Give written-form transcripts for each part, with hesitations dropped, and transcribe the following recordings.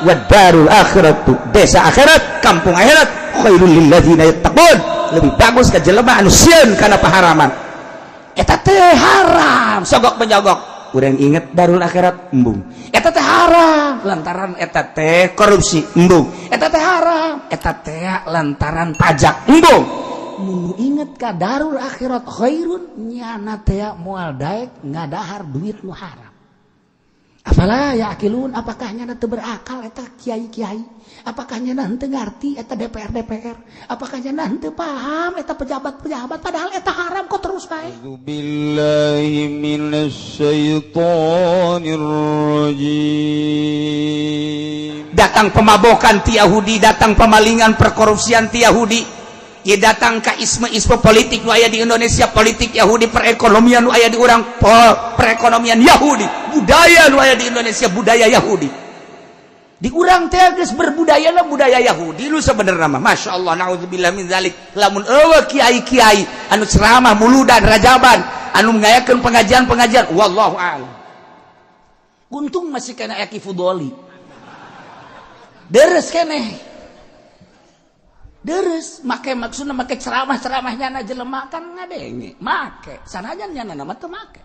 Wa darul akhiratu, desa akhirat, kampung akhirat, khairul lilladzina yattaqun, lebih bagus ka jelema anu sieun kana paharaman. Eta teh haram sogok menyogok, urang inget darul akhirat, embung. Eta teh haram lantaran eta teh korupsi, embung. Eta teh haram, eta teh lantaran pajak, embung. Mun inget ka darul akhirat khairun, nyana teh moal daek ngadahar duit nu haram. Afala ya'qilun, apakah nyana teu berakal eta kiai-kiai? Apakah nyana henteu ngarti eta DPR DPR? Apakah nyana henteu paham eta pejabat-pejabat? Padahal eta haram kok terus bae. Billahi minasyaitonir rajim. Datang pemabokan ti Yahudi, datang pemalingan, perkorupsian ti Yahudi. Ya, datang ke isme-isme politik nu aya di Indonesia, politik Yahudi, perekonomian nu aya di urang, perekonomian Yahudi, budaya nu aya di Indonesia, budaya Yahudi. Di urang teh geus berbudaya lah budaya Yahudi lu sebenarnya mah. Masya Allah, naudzubillah min zalik. Lamun euweuh kiai-kiai anu ceramah muludan, rajaban, anu ngayakeun pengajian-pengajian, wallahu a'lam. Untung masih kena Aki Fudoli. Deres keneh. Deres make, maksudna make ceramah-ceramah nyana jelema kan ngadenge make, sanajan nyana nama teu make.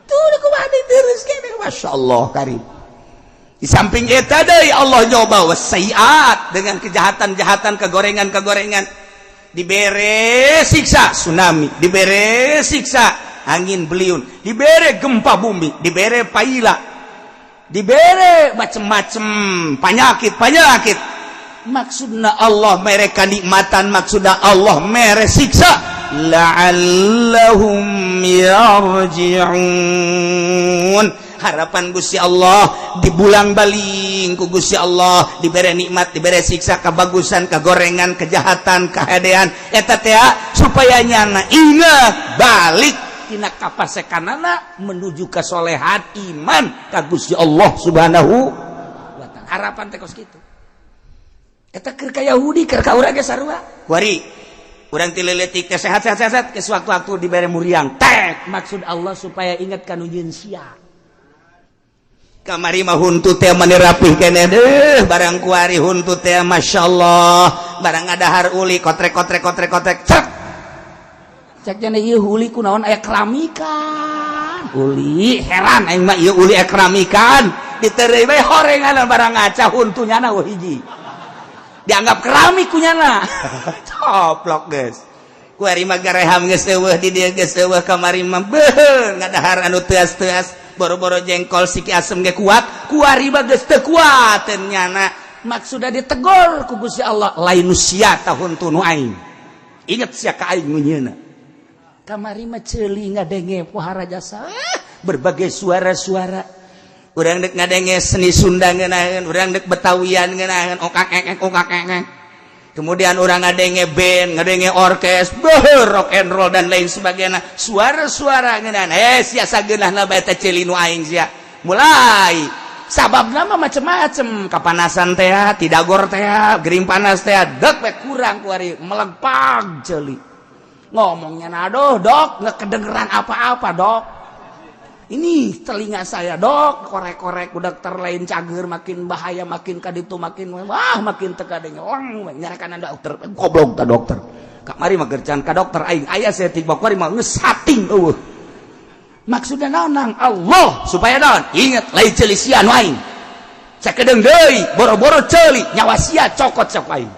Tuh kumaha deres keneh, Masya Allah karim. Di samping eta deui Allah nyoba wasayiat dengan kejahatan-jahatan, kegorengan-kegorengan, dibere siksa tsunami, dibere siksa angin beliung, dibere gempa bumi, dibere paila, dibere macem-macem penyakit-penyakit. Maksudna Allah mere kanikmatan, maksudna Allah mere siksa, la'allahum yarji'un. Harapan Gusti Allah dibulang baling ku Gusti Allah, dibere nikmat, dibere siksa, kebagusan, kegorengan, kejahatan, kehadean eta teh supaya nyana ingat balik tina kapasekanana menuju kesolehan, iman ka Gusti Allah Subhanahu wa Ta'ala. Harapan teh kos kitu. Eta keur ka Yahudi, keur ka urang ge sarua. Kuari urang ti leutik teh sehat sehat sehat, ke sewaktu-waktu dibere muriang tek, maksud Allah supaya ingat ka nu nyieun sia. Kamari mah huntu teh mani rapih keneh deuh, barang kuari huntu teh masyaallah, barang ngadahar uli kotrek kotrek kotrek kotrek, cek cek jane ieu uli kunaon aya keramikan. Uli heran aing mah, ieu uli aya keramikan, diteureuy bae horengan, barang ngaca huntu nyana hiji dianggap keramik kunyana, coplok geus. Kuari mah gareham geus eueuh di dieu, geus eueuh. Kamari mah beuh ngadahar anu teas-teas, boro-boro jengkol, siki asem ge kuat, kuari mah geus teu kuat nyana. Maksudna ditegor ku Gusti Allah, lain sia tahun tunu aing, inget sia ka aing nu nyieuna. Kamari mah ceuli ngadenge pohara jasa, berbagai suara-suara. Urang dek ngadenge seni Sunda ngeunaheun, urang dek Betawian ngeunaheun, okak ekek okak ekek. Kemudian urang ngadenge band, ngadenge orkes, beuh, rock and roll dan lain sebagainya, suara-suara ngeunaheun. Eh, sia sageunahna bae teh ceuli nu aing sia. Mulai sabab nama macem-macem, kapanasan teh, tidagor teh, gering panas teh, dek we kurang kuari melegpag ceuli. Ngomongnya, "Aduh dok, nggak kedengeran apa-apa dok, ini telinga saya dok." Korek-korek udah terlain cager, makin bahaya, makin kaditu, makin wah, makin teka lang nyarakan dokter goblok ta dokter. Kamari mah gercan ka dokter aing aya saeutik, kuari mah geus sating eueuh. Maksudna naon nang Allah supaya naon? Ingat, lain ceuli sia nu aing, sakedeung deui boro-boro ceuli, nyawa sia cokot sok aing.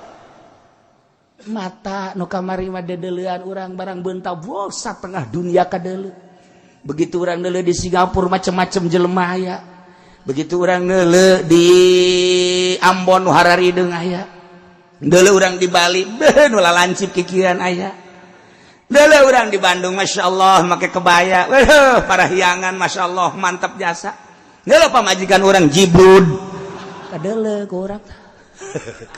Mata nu kamari mah dedeleuan urang, barang beunta satengah dunia kadeuleu. Begitu urang deuleu di Singapura macem-macem jelema aya, begitu urang deuleu di Ambon nu hararideung aya, deuleu urang di Bali beuh nu lalancip kikiran aya, deuleu urang di Bandung, Masya Allah, make kebaya, waduh, parahyangan, Masya Allah, mantap jasa. Deuleu pamajikan urang jibrud, kadeuleu ku urang,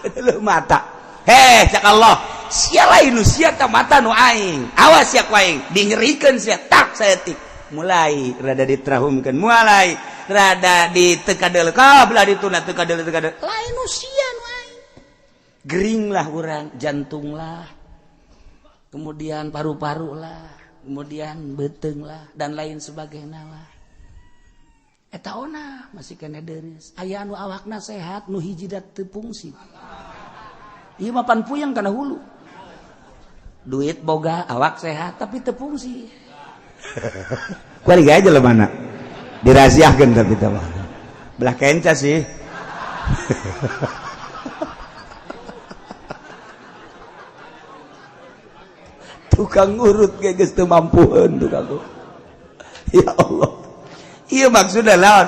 kadeuleu mata. Heh, cak Allah, sia lain nu sia ta mata nu aing, awas sia ku aing dinyerikeun sia tak saeutik. Mulai rada ditrahumkeun, mulai rada ditekadeul ka belah dituna, tekadeul tekadeul, lain nu sia nu aing. Gering lah urang, jantung lah, kemudian paru-paru lah, kemudian beuteung lah, dan lain sebagainya lah. Eta ona masih kena deres. Aya anu awakna sehat nu hiji dat teu fungsi. Ieu mah pan puyeng kana hulu. Duit boga, awak sehat tapi teu fungsi. Kuari aja lah mana. Dirahasiakeun tapi teh mah. Belah kenca sih. Tukang urut ge geus teu mampueun tukang. Ya Allah. Ieu maksudna lawan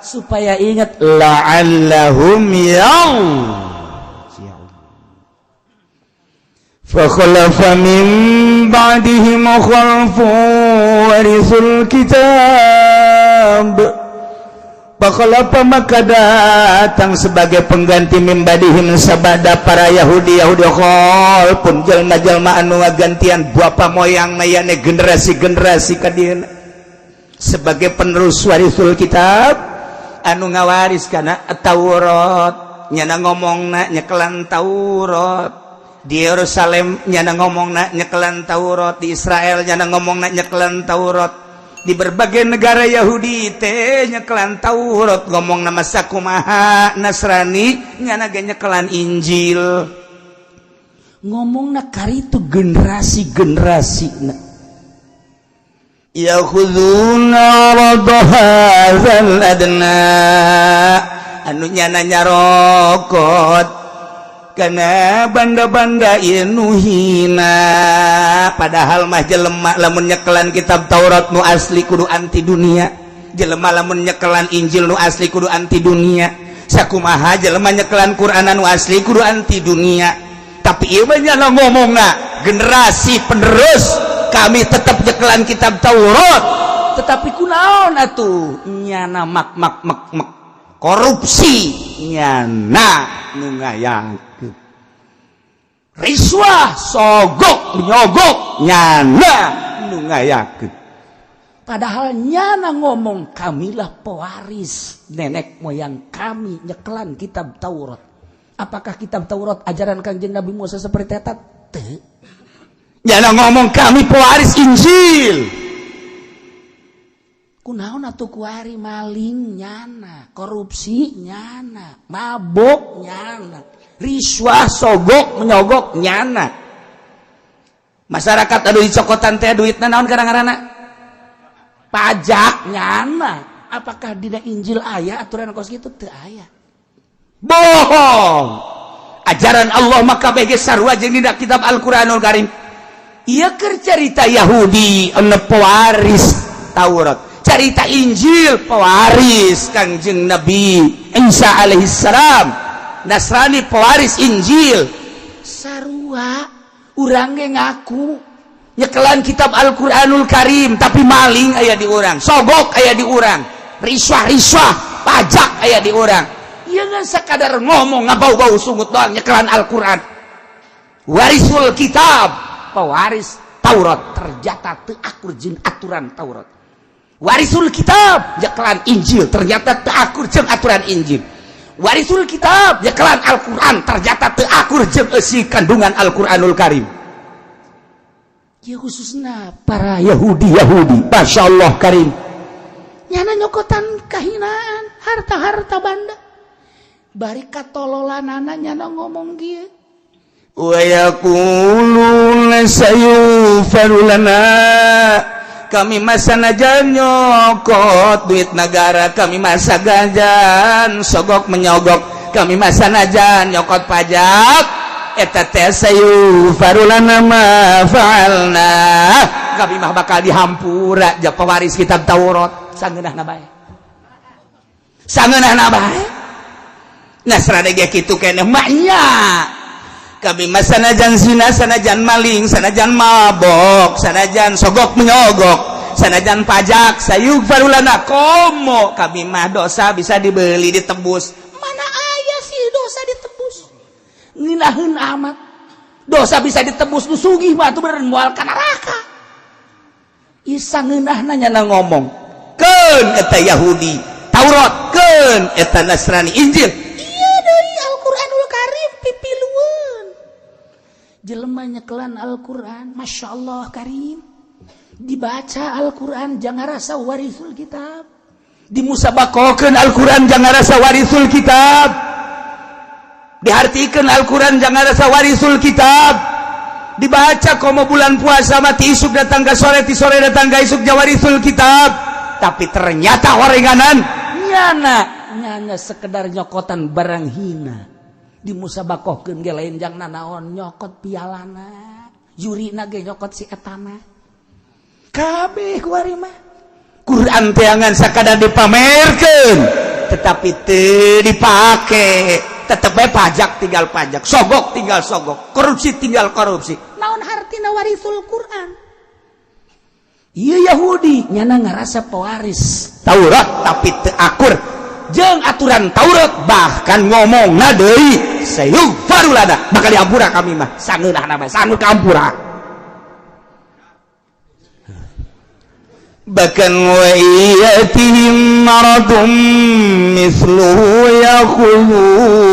supaya ingat la'allahum yarji'un. Fa khalafa min ba'dihim khalfun warithul kitab. Fakhalafa maka datang sebagai pengganti min ba'dihim sabada para Yahudi Yahudi khalfun jalma-jalma anu ngagantian bapa moyang mayane generasi-generasi ka dieuna sebagai penerus warisul kitab anu ngawaris kana Taurat nyana ngomongna nyekelan Taurat di Yerusalem nyana ngomongna nyekelan Taurat di Israel nyana ngomongna nyekelan Taurat di berbagai negara Yahudi teh nyekelan Taurat ngomong nama sakumaha Nasrani nyana ge nyekelan Injil ngomongna karitu generasi-generasi yakhuduna arada hadzal adna anu nyana nyarokot kana banda-banda ieu nu hina padahal mah jelema lamun nyekelan kitab Taurat nu asli kudu anti dunia jelema lamun nyekelan Injil nu asli kudu anti dunia sakumaha jelema nyekelan Quran nu asli kudu anti dunia tapi ieu mah nyana ngomongna generasi penerus kami tetap nyekelan kitab Taurat tetapi kunaon atuh nyana mak mak mak mak korupsi nyana nu ngayakeun riswah sogok nyogok nyana nu ngayakeun padahal nyana ngomong kamilah pewaris nenek moyang kami nyekelan kitab Taurat. Apakah kitab Taurat ajaran Kangjeng Nabi Musa seperti eta? Teu. Nyana ngomong kami pewaris Injil. Kunaon atuh kuari maling nyana, korupsi nyana, mabok nyana, riswah sogok menyogok nyana. Masyarakat anu dicokotan teh duitna naon kadang-kadang pajak nyana. Apakah dina Injil aya aturan kos kitu? Teu aya. Bohong. Ajaran Allah maka bege sarua jeung dina kitab Al-Qur'anul Karim. Ieu keur carita Yahudi anu pewaris Taurat, carita Injil pewaris Kangjeng Nabi Isa alaihissalam, Nasrani pewaris Injil. Sarua urang ge ngaku nyekelan kitab Al-Qur'anul Karim tapi maling aya di urang, sogok aya di urang, riswah-riswah pajak aya di urang. Ieu ngan sakadar ngomong ngabau-bau sungut doang nyekelan Al-Qur'an. Warisul kitab, pewaris Taurat ternyata teu akur jeung aturan Taurat. Warisul kitab nyekelan Injil ternyata teu akur jeung aturan Injil. Warisul kitab nyekelan Al-Qur'an ternyata teu akur jeung eusi kandungan Al-Qur'anul Karim. Ya khususna para Yahudi Yahudi, Masya Allah Karim. Nyana nyokotan kahinaan harta-harta banda. Bari katololanana nyana ngomong kieu. Wa yaquluna sayughfaru lana, kami masa najan nyokot duit negara, kami masa gajan sogok menyogok, kami masa najan nyokot pajak eta teh sayughfaru lana ma fa'alna, kami mah bakal dihampura ja pewaris kitab Taurat. Sangeunahna bae, sangeunahna bae. Nasrani ge kitu keneh maknya kami mah sanajan zina, sanajan maling, sanajan mabok, sanajan sogok menyogok, sanajan pajak, sayughfaru lana komo kami mah dosa bisa dibeli, ditebus. Mana aya sih dosa ditebus? Nginaheun amat dosa bisa ditebus. Nu sugih mah atuh bener moal ka neraka. Isa ngeunahna nyana ngomong keun eta Yahudi Taurat, keun eta Nasrani Injil. Iya deui Al-Qur'anul Karim pipilueun jelema nyekelan Al-Qur'an, Masya Allah Karim, dibaca Al-Qur'an jangan rasa warisul kitab. Dimusabakohkeun Al-Qur'an jangan rasa warisul kitab, dihartikeun Al-Qur'an jangan rasa warisul kitab, dibaca komo bulan puasa mati isuk datang ke sore, ti sore datang ke isuk jawarisul kitab. Tapi ternyata orenganan nyana nyana sekedar nyokotan barang hina. Dimusabakohkeun ge lain jang nanaon, nyokot pialana, jurina ge nyokot si etana kabeh. Kuari mah Quran teangan sakadar dipamerkeun tetapi teu dipake. Tetep bae pajak tinggal pajak, sogok tinggal sogok, korupsi tinggal korupsi. Naon hartina warisul Quran? Iya, Yahudi nyana ngarasa pewaris Taurat tapi teu akur jeung aturan Taurat. Bahkan ngomong deui, sayughfaru lana, bakal diampura kami mah. Sangeunahna mah sangeun kampura. Bahkan wa yatihim maradum misluhu yakhudhuh.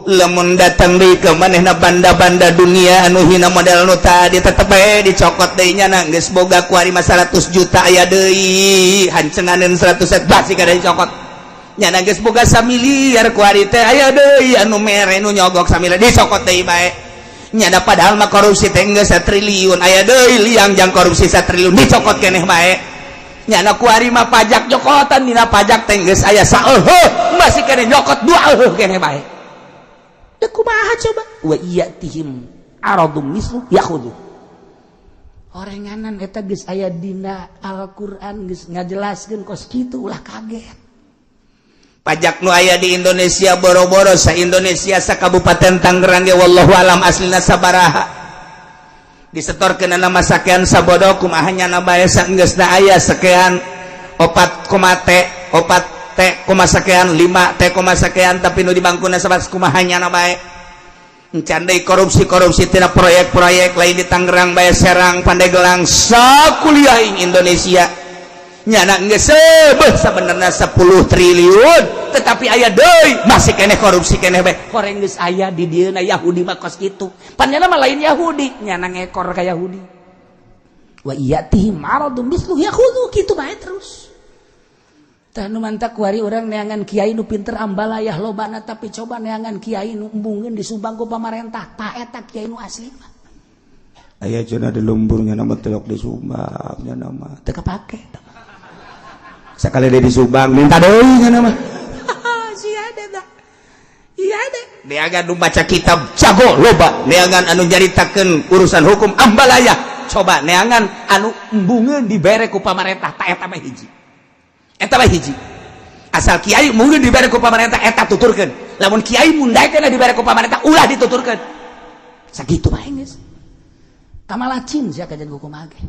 Lamun datang deui ke manehna banda-banda dunia anu hina model nu tadi, tetep bae dicokot deui nya. Geus boga kuari mah 100 juta, aya deui hancenganeun 100 set basi kada dicokot. Nya geus boga samiliar kuari teh, aya deui anu mere nu nyogok samiliar, dicokot deui bae. Nyada padahal mah korupsi teh geus triliun, aya deui liang jang korupsi satriliun, dicokot keneh bae. Nyana kuari mah pajak nyokotan dina pajak teh geus aya saeuheuh, masih keneh nyokot dua euheuh keneh bae. Dek kumaha coba? Wa iyatihim aradum mislu yakhudhu. Orenganan eta geus aya dina Al-Qur'an, geus ngajelaskeun kos kitu, ulah kaget. Pajak nu aya di Indonesia, boro-boro sa Indonesia, sa Kabupaten Tangerang ge wallahu alam aslina sabaraha disetorkeun nama sakean sabodo. Kumaha nyana bae saenggeusna aya sekian 4 koma T, 4 T koma sekian, 5 T koma sekian, tapi nu di bangkuna sabat. Kumaha nyana bae encan deui korupsi-korupsi tina proyek-proyek lain di Tangerang bae, Serang, Pandeglang, sakuliah Indonesia. Nyana geus sebeh sebenarnya 10 triliun, tetapi aya deui masih keneh korupsi keneh bae. Horeng geus aya di dieuna Yahudi mah kos kitu. Panjana mah lain Yahudi, nyana ngekor ka Yahudi. Wa iyatihim aradum mislu yakhudhu, kitu bae terus. Tah nu mantak kuari urang neangan kiai nu pinter ambalayah lobana, tapi coba neangan kiai nu embungeun disumbang ku pamarentah, tah eta kiai nu asli mah. Aya cenah di lemburnya nama telok di Sumbang nya nama teu kapake. Sekali dia di Subang minta deui nya nama. Si ada dah. Iya deh. Neangan nu baca kitab jago loba, neangan anu nyaritakeun urusan hukum ambalaya, coba neangan anu embungeun dibere ku pamarentah, tah eta mah hiji. Eta mah hiji. Asal kiai mungkin dibere ku pamarentah, eta tuturkeun. Lamun kiai mundaikeun dibere ku pamarentah, ulah dituturkeun. Sakitu bae geus. Kamalacin sia kajian kumaha ge.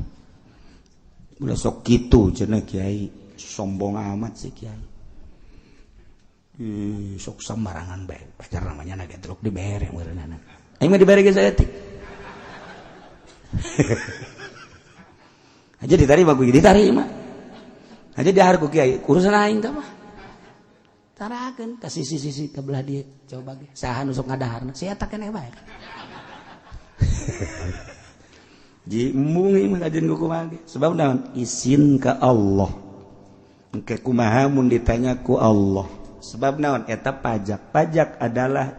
Ulah sok kitu cenah kiai, sombong amat sih kiai. Ih, sok sembarangan bae. Pacar namanya naga truk dibere meureunana. Aing mah dibere geus saeutik. Aja diterima ku diterima. Aja dahar ku kiai, urusan aing tah mah. Tarakeun ka sisi-sisi ka belah dieu, coba ge. Saha nu sok ngadaharna? Si eta keneh bae. Ji embung ieu mah kajian ku kumaha ge. Sebab naon? Isin ka Allah. Engke kumaha mun ditanya ku Allah. Sebab naon? Eta pajak. Pajak adalah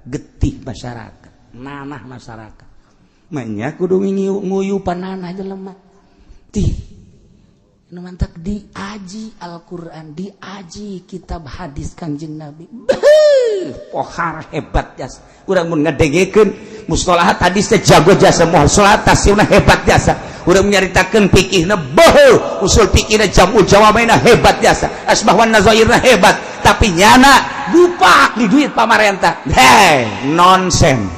getih masyarakat, nanah masyarakat. Manya kudu nguyu pananah jelema. Tih. Nu mantak diaji Al-Qur'an, diaji kitab hadis Kanjeng Nabi. Beuh, pohar hebat jasa. Urang mun ngadengekeun mustalahat hadis teh jago jasa, mustalahat tafsirna hebat jasa. Urang nyaritakeun fikihna beuh, usul fikihna jamul jawamaina hebat jasa. Asbah wan nazairna hebat, tapi nyana dupak di duit pamarentah. Hei, nonsen.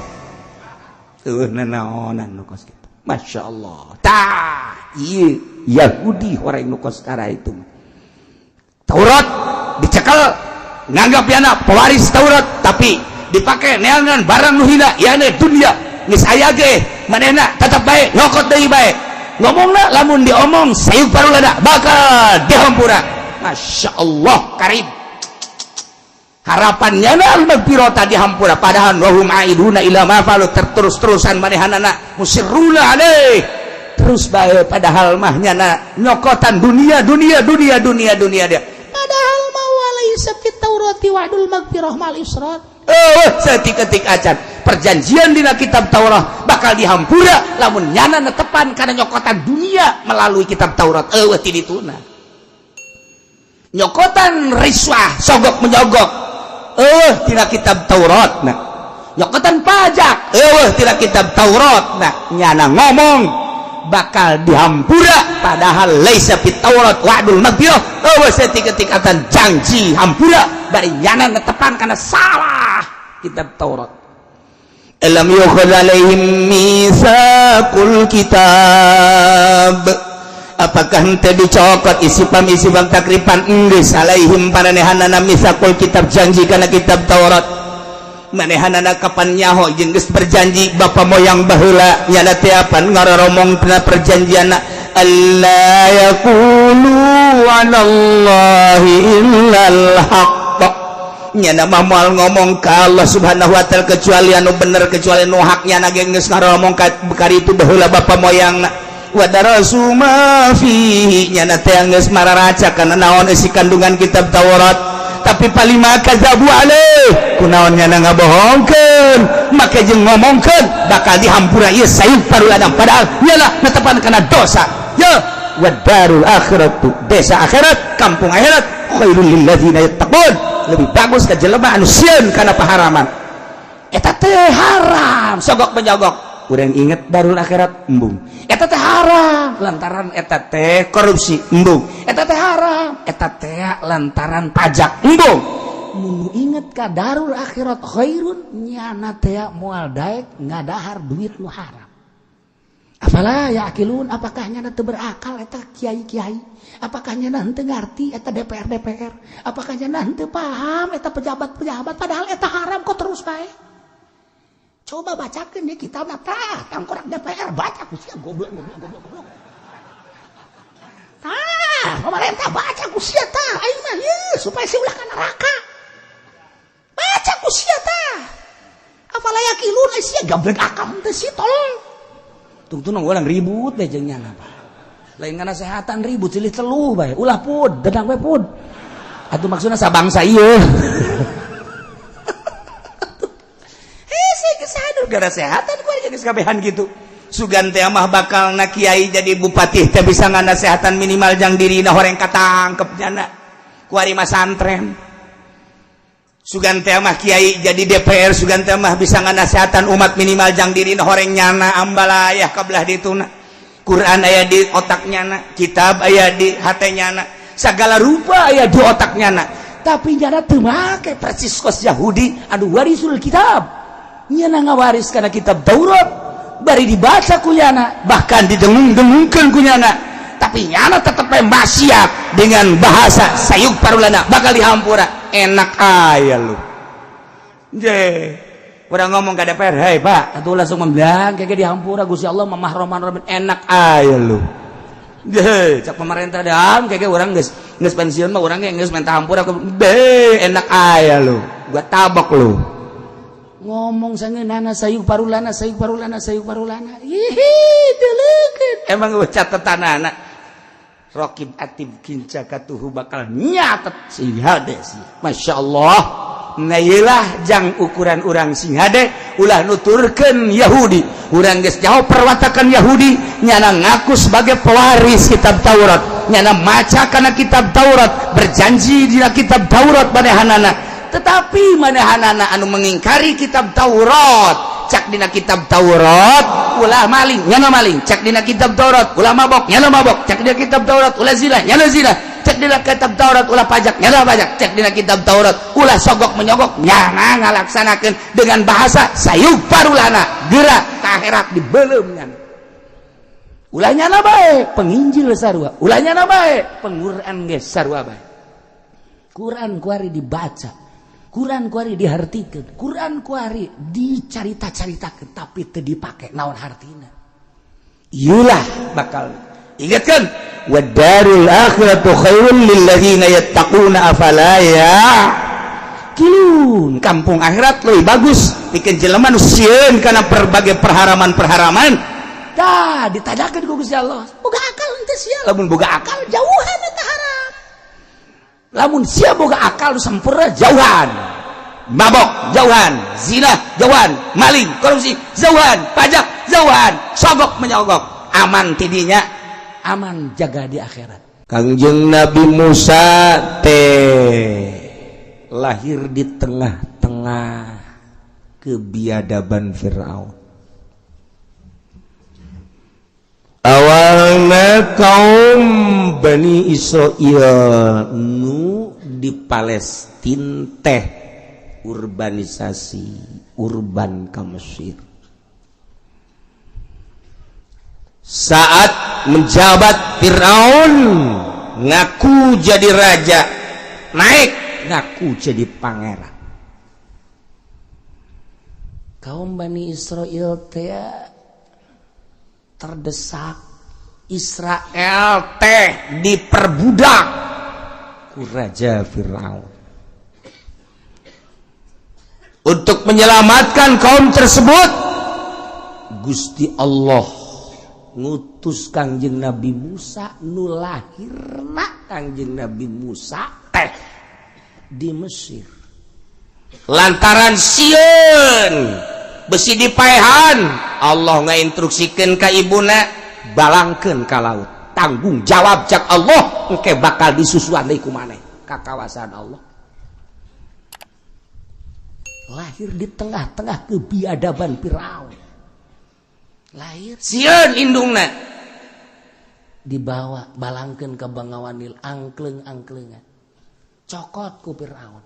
Tuh nanaonan nu kos kitu. Masya Allah. Tah, ieu Yahudi orang nu kos kara itu. Taurat dicekel nganggap yana pewaris Taurat, tapi dipakai neangan barang nu hina, yana dunia. Geus aya ge manehna tetep bae nyokot deui bae. Ngomongna lamun diomong sayuk parulada bakal dihampura. Masya Allah karim. Harapannya na al-magfirata dihampura, padahal wahum aiduna ila ma falu, terus-terusan manehanana musirruna alaih. Terus bae, padahal mah nyana nyokotan dunia, dunia, dunia, dunia, dunia dia. Padahal mah walaisa fit Taurati wa'dul magfirah mal israr. Oh, saketik acan perjanjian dina kitab Taurat bakal dihampura lamun nyana netepan karena nyokotan dunia melalui kitab Taurat. Eueuh ti dituna nyokotan riswah, sogok menyogok, eueuh tina kitab Taurat. Nah, nyokotan pajak, eueuh tina kitab Taurat. Nah, nyana ngomong bakal dihampura, padahal laisa fit Taurat wa'dul magfirah. Eueuh saketik acan janji hampura, bari nyana netepan karena salah kitab Taurat. Alam yukhadh alaihim mitsaqul kitab, apakah henteu dicokot isipam isipam takripan enggeus alaihim paranehanana mitsaqul kitab, janji kana kitab Taurat? Manehanana kapan nyaho jeung geus berjanji bapa moyang baheula? Nyana teh apan ngaroromong tina perjanjianna, alla yaqulu 'alallahi illal haqq. Nyana mah moal ngomong ka Allah Subhanahu wa Ta'ala kecuali anu bener, kecuali nu hak. Nyana ge geus ngaromong ka bekari itu baheula bapa moyangna. Wa darasu ma fihi, nyana teh geus mararaca kana naon isi kandungan kitab Taurat. Tapi palima kadzabu alaih, kunaon nyana ngabohongkeun make jeung ngomongkeun bakal dihampura ieu sayughfaru lanam, padahal nyana netepan kana dosa ya. Wa darul akhiratu, desa akhirat, kampung akhirat, khairul lil ladzina yattaqun, lebih bagus ka jelema anu sieun kana paharaman. Eta teh haram sogok menyogok, urang inget darul akhirat, embung. Eta teh haram lantaran eta teh korupsi, embung. Eta teh haram, eta teh lantaran pajak, embung. Mun inget ka darul akhirat khairun, nyana teh moal daek ngadahar duit nu haram. Afala ya'qilun, apakah nyana teu berakal eta kiai-kiai? Apakah nyana henteu ngarti eta DPR DPR? Apakah nyana henteu paham eta pejabat-pejabat? Padahal eta haram kok terus bae. Coba bacakeun di kitab tah, tangkorak DPR baca ku sia, goblok goblok goblok goblok. Tah, pemerintah baca ku sia tah, aing mah ieu supaya si ulah ka neraka. Baca ku sia tah. Afala ya'qilun, ai sia gablek akal teh si tolol. Tungtung orang ribut deh jeung nyana, Pak. Lain ngasehatan, ribut silih teluh bae. Ulah pud, dedang we pud. Atuh maksudna sabangsa ieu. Hese geus sadur gara sehatan ku geus kabehan gitu. Sugan teh mah bakal na kiai jadi bupati teh bisa nganasehatan minimal jang dirina horeng katangkep nyana. Kuari mah santren. Sugan teh mah kiai jadi DPR, sugan teh mah bisa nganasehatan umat minimal jang dirina horeng nyana ambalayah kabelah dituna. Quran aya di otak nyana, kitab aya di hate nyana, segala rupa aya di otak nyana. Tapi nyana teu make persis kos Yahudi anu warisul kitab. Nyana ngawaris kana kitab Taurat, bari dibaca ku nyana, bahkan didengung-dengungkeun ku nyana. Tapi nyana tetep maksiat dengan bahasa sayughfaru lana, bakal dihampura. Enak aya lu. Je. Urang ngomong ke DPR, "Hei Pak," atuh langsung membilang kayak dihampura Gusti Allah mamah roman roman, enak aya lu. Je, cak pemerintah dam kayak urang geus geus pensiun mah urang ge geus minta hampura, be enak aya lu. Gua tabok lu. Ngomong sangeunana sayughfaru lana, sayughfaru lana, sayughfaru lana. Hihi, deleukeun. Emang gua catatan anak. Rokib atib kinca katuhu bakal nyatet sing hade sih. Masya Allah. Nah, iyalah jang ukuran urang sing hade, ulah nuturkeun Yahudi. Urang geus jauh perwatakan Yahudi, nyana ngaku sebagai pewaris kitab Taurat, nyana maca kana kitab Taurat, berjanji dina kitab Taurat manehanana. Tetapi manehanana anu mengingkari kitab Taurat. Cak dina kitab Taurat ulah maling, nyana maling. Cak dina kitab Taurat ulah mabok, nyana mabok. Cak dina kitab Taurat ulah zina, nyana zina. Cek dina kitab Taurat ulah pajak, nyana pajak. Cek dina kitab Taurat ulah sogok menyogok, nyana ngalaksanakeun dengan bahasa sayughfaru lana. Gerak ke akhirat dibelum nyana. Ulah nyana bae penginjil sarua, ulah nyana bae pengquran ge sarua bae. Quran kuari dibaca, Quran kuari dihartikeun, Quran kuari dicarita-caritakeun, tapi teu dipake, naon hartina? Iyalah bakal ingatkan, wadarul akhiratu khairul lil ladzina yattaquna afala ya'qilun. Kampung akhirat lebih bagus bikin jelema nu sieun kana berbagai perharaman-perharaman. Tah ditanyakeun ku Gusti Allah, Boga akal henteu sia? Lamun boga akal, Jauhan eta haram. Lamun sia boga akal sempurna, jauhan mabok, jauhan zina, jauhan maling, korupsi, jauhan pajak, jauhan sogok menyogok. Aman tidinya, aman jaga di akhirat. Kangjeng Nabi Musa teh lahir di tengah-tengah kebiadaban Fir'aun. Awalnya kaum Bani Israel nu di Palestina teh urbanisasi urban ke Mesir. Saat menjabat, Fir'aun ngaku jadi raja, naik ngaku jadi pangeran. Kaum Bani Israel teh terdesak. Israel teh diperbudak ku Raja Fir'aun. Untuk menyelamatkan kaum tersebut, Gusti Allah ngutus Kangjeng Nabi Musa, nu lahirna Kangjeng Nabi Musa teh di Mesir lantaran sieun besi dipaehan. Allah ngainstruksikeun ka ibuna, balangkeun ka laut, tanggung jawab. Cak Allah, engke bakal disusuan deui ku maneh ka kawasan Allah. Lahir di tengah-tengah kebiadaban Firaun, lahir Sieun indungna. Dibawa, balangkeun ke Bengawan Nil, angkleng-angklengan, cokot ku Firaun.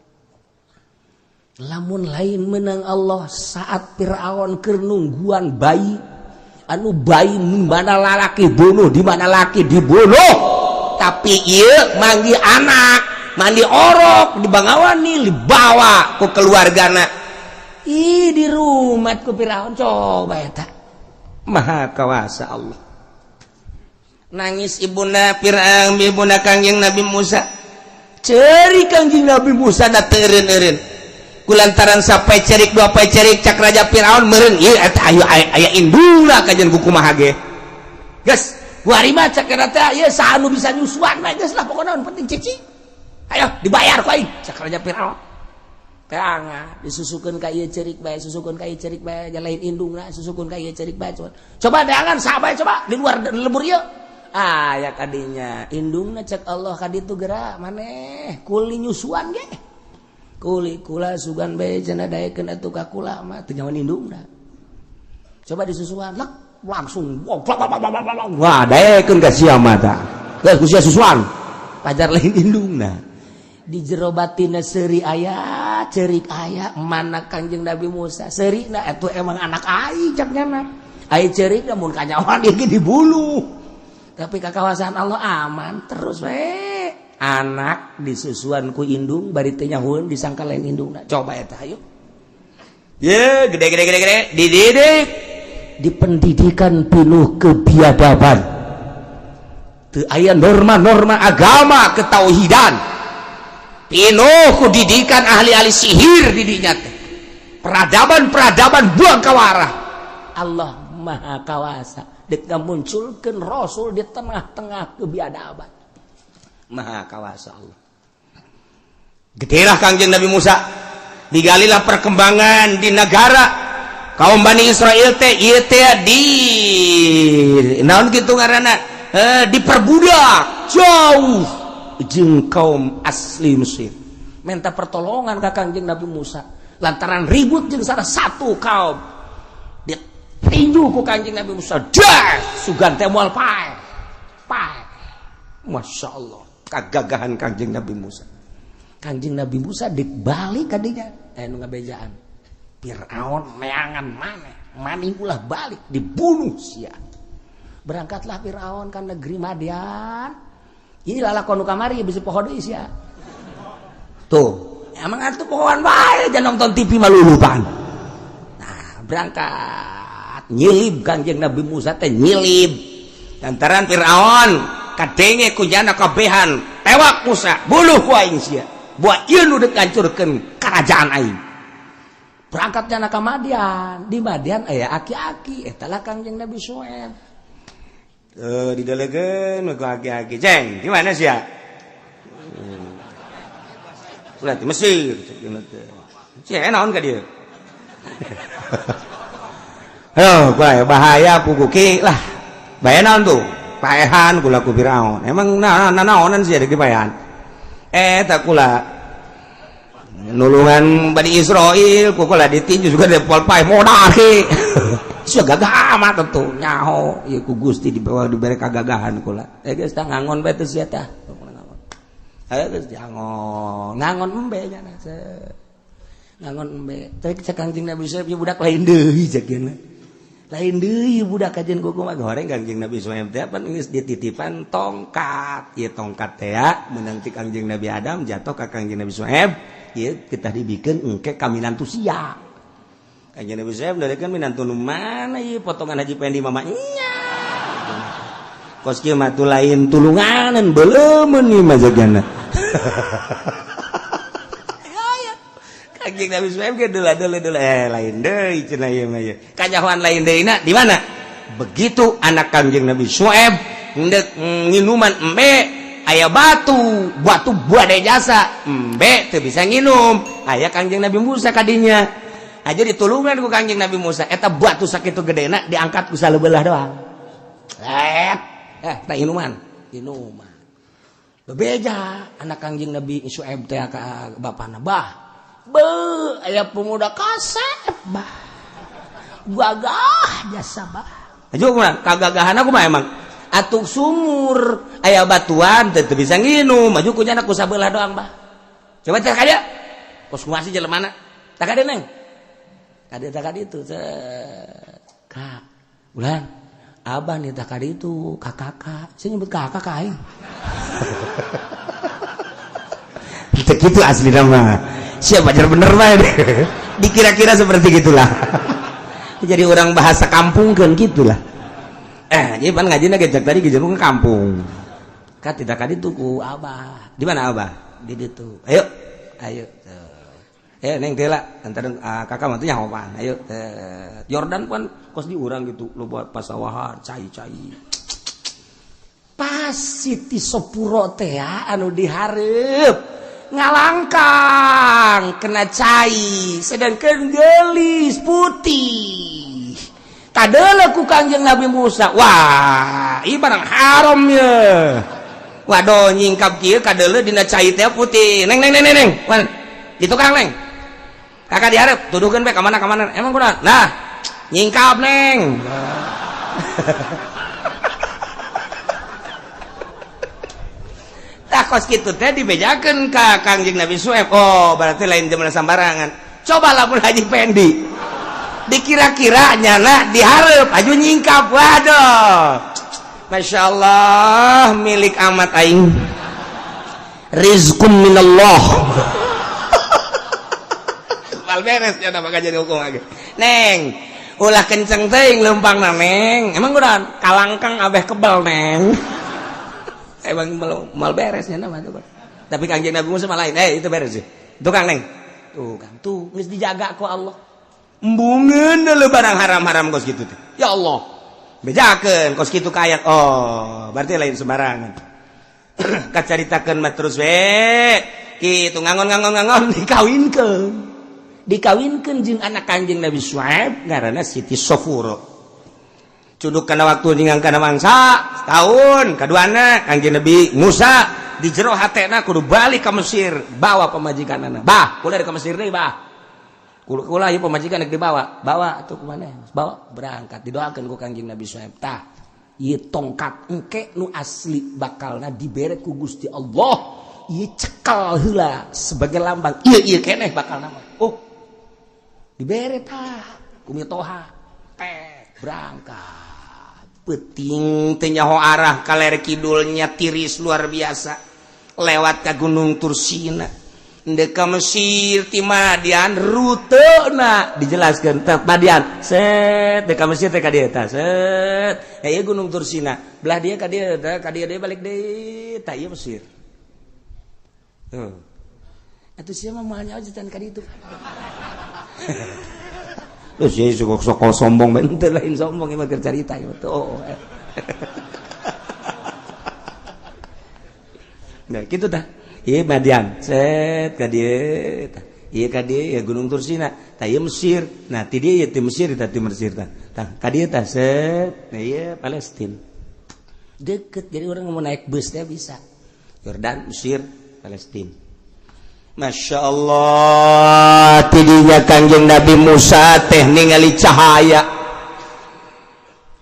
Lamun lain menang Allah, saat Firaun keur nungguan bayi, anu bayi mana lalaki bunuh, di mana laki dibunuh, tapi ieu manggih anak mandi orok di Bengawan Nil, dibawa ku keluargana. Ih, di rumah ku Firaun. Coba eta. Maha kawasa Allah. Nangis ibuna Fir'aun, ibuna Kangjeng Nabi Musa. Cerik Kangjeng Nabi Musa da teu eureun-eureun kulantaran sampai cerik dua cerik. Cak Raja Fir'aun meureun ieu eta ayo aya indungna kajian ku kumaha ge Geus kuari mah, cek eta teh, ieu saha nu bisa nyusuan mah geus lah, pokona nu penting cici, ayo dibayar ku aing, cek Raja Firaun. Teanga disusukeun ka ieu cerik bae, susukeun ka ieu cerik bae, lain indungna, susukeun ka ieu cerik bae. Coba, coba teangan saha bae, coba di luar lembur ieu aya kadinya indungna. Cek Allah, kaditu geura maneh kuli nyusuan ge, kuli kula sugan bae cenah, daekeun atuh ka kula mah teu nyawan indungna. Coba disusuan lek, langsung wah, daekeun ka sia mah tah, geus ku sia susuan. Pajar lain indungna. Di jero batinna seuri aya, cerik aya. Mana Kanjeng Nabi Musa seurina, itu emang anak aing, cak nyana. Ai cerik mun kanyawan ieu dibunuh, tapi kakawasan Allah aman terus we. Anak disusuan ku indung bari teu nyahueun, disangka lain indungna. Coba eta, ayo. Ye, gede gede gede gede dididik di pendidikan penuh kebiadaban, teu aya norma-norma agama ketauhidan, pinuh ku didikan ahli-ahli sihir didinya teh. Peradaban-peradaban buang kawarah. Allah Maha Kawasa dek munculkeun rasul di tengah-tengah kebiadaban. Maha Kawasa Allah. Gedelah Kangjeng Nabi Musa, digalilah perkembangan di negara kaum Bani Israel teh ieu teh di naon kitu ngaranna, diperbudak jauh jeung kaum asli Mesir. Minta pertolongan ka Kangjeng Nabi Musa lantaran ribut jeung salah satu kaum. Ditinju ku Kangjeng Nabi Musa, dah sugan teh moal paeh paeh. Masya Allah, kagagahan Kangjeng Nabi Musa. Kangjeng Nabi Musa dibalik kadinya, eh, nu ngabejaan Fir'aun neangan maneh, maning ulah balik dibunuh sia. Berangkatlah Fir'aun ke negeri Madian. Ini lalakon nu kamari bisa poho deui sia. Tuh emang atuh pohoan bae, jangan nonton TV malulupan. Nah, berangkat nyilib Kangjeng Nabi Musa teh nyilib. Lantaran Fir'aun kadenge ku jana kabehan, tewak Musa, bunuh ku aing sia, buat ieu nu dek ngancurkeun kerajaan aing. Berangkatnya ka Madian, di Madian aya aki-aki eta lah Kangjeng Nabi Syuaib. Didelegeun ku aki-aki. Ceng, di mana sia? Ulah di Mesir cek teh. Sia naon ka dieu? Oh, bahaya pugu ki lah. Bahaya naon tuh? Paehan kula ku Firaun. Emang naonan sih ada di paehan? Tak kula nulungan Bani Israel, ku kula ditinju juga di pol pae modal ki. Sia gagah amat tentu nyaho ieu ku Gusti dibawa dibere kagagahan kula. Geus tah ngangon bae teh sia tah. Ayo geus diangon, ngangon embe nya. Ngangon embe. Teh cek Kangjeng Nabi Syuaib budak lain deui cek nya. Lain deui budak kajian kuku mah goreng Kangjeng Nabi Syuaib teh pan geus dititipan tongkat. Ieu tongkat teh meunang ti Kangjeng Nabi Adam jatuh ka Kangjeng Nabi Syuaib, ieu kita dibikeun engke ka minantu sia. Kangjeng Nabi Syuaib dari minantu nu mana ieu potongan Haji Pendi mama nya. Kos kieu mah lain tulunganan beleumeun ieu mah jagana. Kangjeng Nabi Syuaib ge deula deula deula lain deui cenah ieu mah ieu. Kanyahoan lain deui na di mana? Begitu anak Kangjeng Nabi Syuaib endek nginuman embe aya batu, batu bade jasa, embe teu bisa nginum. Aya Kangjeng Nabi Musa kadinya. Aja ditulungan ku Kangjeng Nabi Musa eta batu sakitu gedena diangkat ku saleubelah doang. Tah inuman, inuman. Bebeja anak Kangjeng Nabi Syuaib teh ka bapana, bah. Be, aya pemuda kasep bah. Gagah jasa bah. Aju kumaha? Kagagahan aku mah emang. Atuh sumur aya batuan teu bisa nginum, maju ku nyana ku sabelah doang bah. Coba teh ka dieu. Kos kumaha sih jelemana? Tak ka dieu neng. Ka dieu tak ka ditu. Kak, ulan. Abah nih tak ka ditu, ka kakak. Saya nyebut kakak ka aing. Teu kitu asli nama. Siapa ajar bener mah dikira-kira seperti gitulah. Jadi orang bahasa kampung kan gitulah. Jadi pan ngajina ge tadi ge ke kampung. Ka tidak ka ditu ku abah. Di mana abah? Di ditu. Ayo. Ayo. Neng teh lah antara kakak mah teh nyaho pan. Ayo. Yordan pan kos di urang gitu loba pasawahan cai-cai. Pas Siti Sopuro teh anu dihareup ngalangkang kena cai sedangkan gelis putih kadeuleu ku Kangjeng Nabi Musa. Wah, ieu barang haram ye. Waduh, nyingkap kieu kadeuleu dina cai teh putih. Neng neng neng neng, wan di tukang neng. Kakak dihareup, tuduhkeun bae ka mana ka mana. Emang kunaon? Nah, nyingkap neng. Kos kitu teh dibejakeun ka Kangjeng Nabi Syuaib. Oh, berarti lain jelema sambarangan. Coba lamun Haji Pendi. Dikira-kira nyana dihareup aju nyingkap. Waduh. Masya Allah, milik amat aing. Rizqun minallah. Mal beres nya maka jadi hukum lagi. Neng, ulah kenceng teuing leumpangna neng. Emang kunaon? Kalangkang abeh kebel neng. Emang mal beresnya nama tuh. Tapi Kangjeng Nabi Musa malah lain. Itu beres sih. Tukang neng. Tukang tuh geus dijaga ku Allah. Embungeun deuleu barang haram-haram kos kitu teh. Ya Allah. Bejakeun kos kitu kayak oh, berarti lain sembarangan. Kacaritakeun mah terus we. Kitu ngangon-ngangon-ngangon dikawinkeun. Dikawinkeun jeung anak Kangjeng Nabi Syuaib ngaranna Siti Sofuro. Cuduk kana waktu ningang kana mangsa setahun kaduana Kangjeng Nabi Musa di jero hatena kudu balik ka Mesir bawa pamajikanana. Bah, kula ka Mesir deui bah. Kula ieu pamajikan rek dibawa, bawa atuh kumaneh? Bawa berangkat didoakeun ku Kangjeng Nabi Syuaib. Tah, ieu tongkat engke nu asli bakalna dibere ku Gusti Allah. Ieu cekal heula sebagai lambang. Ieu ieu keneh bakalna mah. Oh. Dibere tah ku mitoha. Teh berangkat. Peting teu nyaho arah kaler kidulnya tiris luar biasa lewat ka Gunung Tursina ndek ka Mesir ti Madian rutena dijelaskeun teh Madian set dek ka Mesir teh ka dieu tah set ieu Gunung Tursina belah dieu ka dieu tah ka dieu deui balik deui tah ieu Mesir tuh atuh sia mah moal nyaho tan ka ditu. Terus ya sok sok sombong, ente lain sombong, emang keur carita ieu tuh. Nah, gitu tah. Ieu Madian, set ka dieu tah. Ieu ka dieu ya Gunung Tursina, tah ieu Mesir. Nah, ti dieu ieu ti Mesir tah, ti Mesir tah. Tah ka dieu tah set. Nah, ieu Palestina. Deket, jadi orang mau naik bus teh bisa. Yordan, Mesir, Palestina. Masya Allah, tidinya Kangjeng Nabi Musa teh ningali cahaya.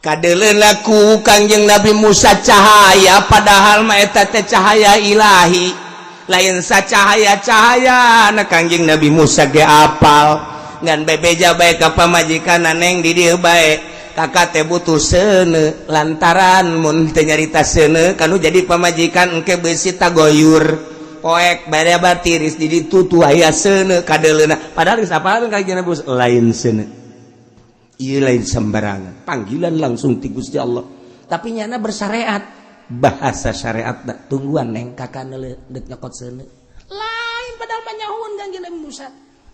Kadeuleun laku Kangjeng Nabi Musa cahaya, padahal mah eta teh cahaya ilahi, lain sacahaya-cahaya. Nah, Kangjeng Nabi Musa ge apal, ngan bebeja bae ka pamajikan, "Neng, di dieu bae, kakak teh butuh seuneu," lantaran mun teu nyarita seuneu kanu jadi pamajikan engke beusi tagoyur poek bade batiris di ditu tuh aya seuneu kadeuleuna. Padahal geus apaleun Kangjeng Nabi Musa lain seuneu ieu, lain sembarangan, panggilan langsung ti Gusti Allah. Tapi nyana bersyariat, bahasa syariat dah, "Tungguan, Neng, kakak neuleuh deuk nyokot seuneu." Lain, padahal mah nyahueun Kangjeng Nabi Musa.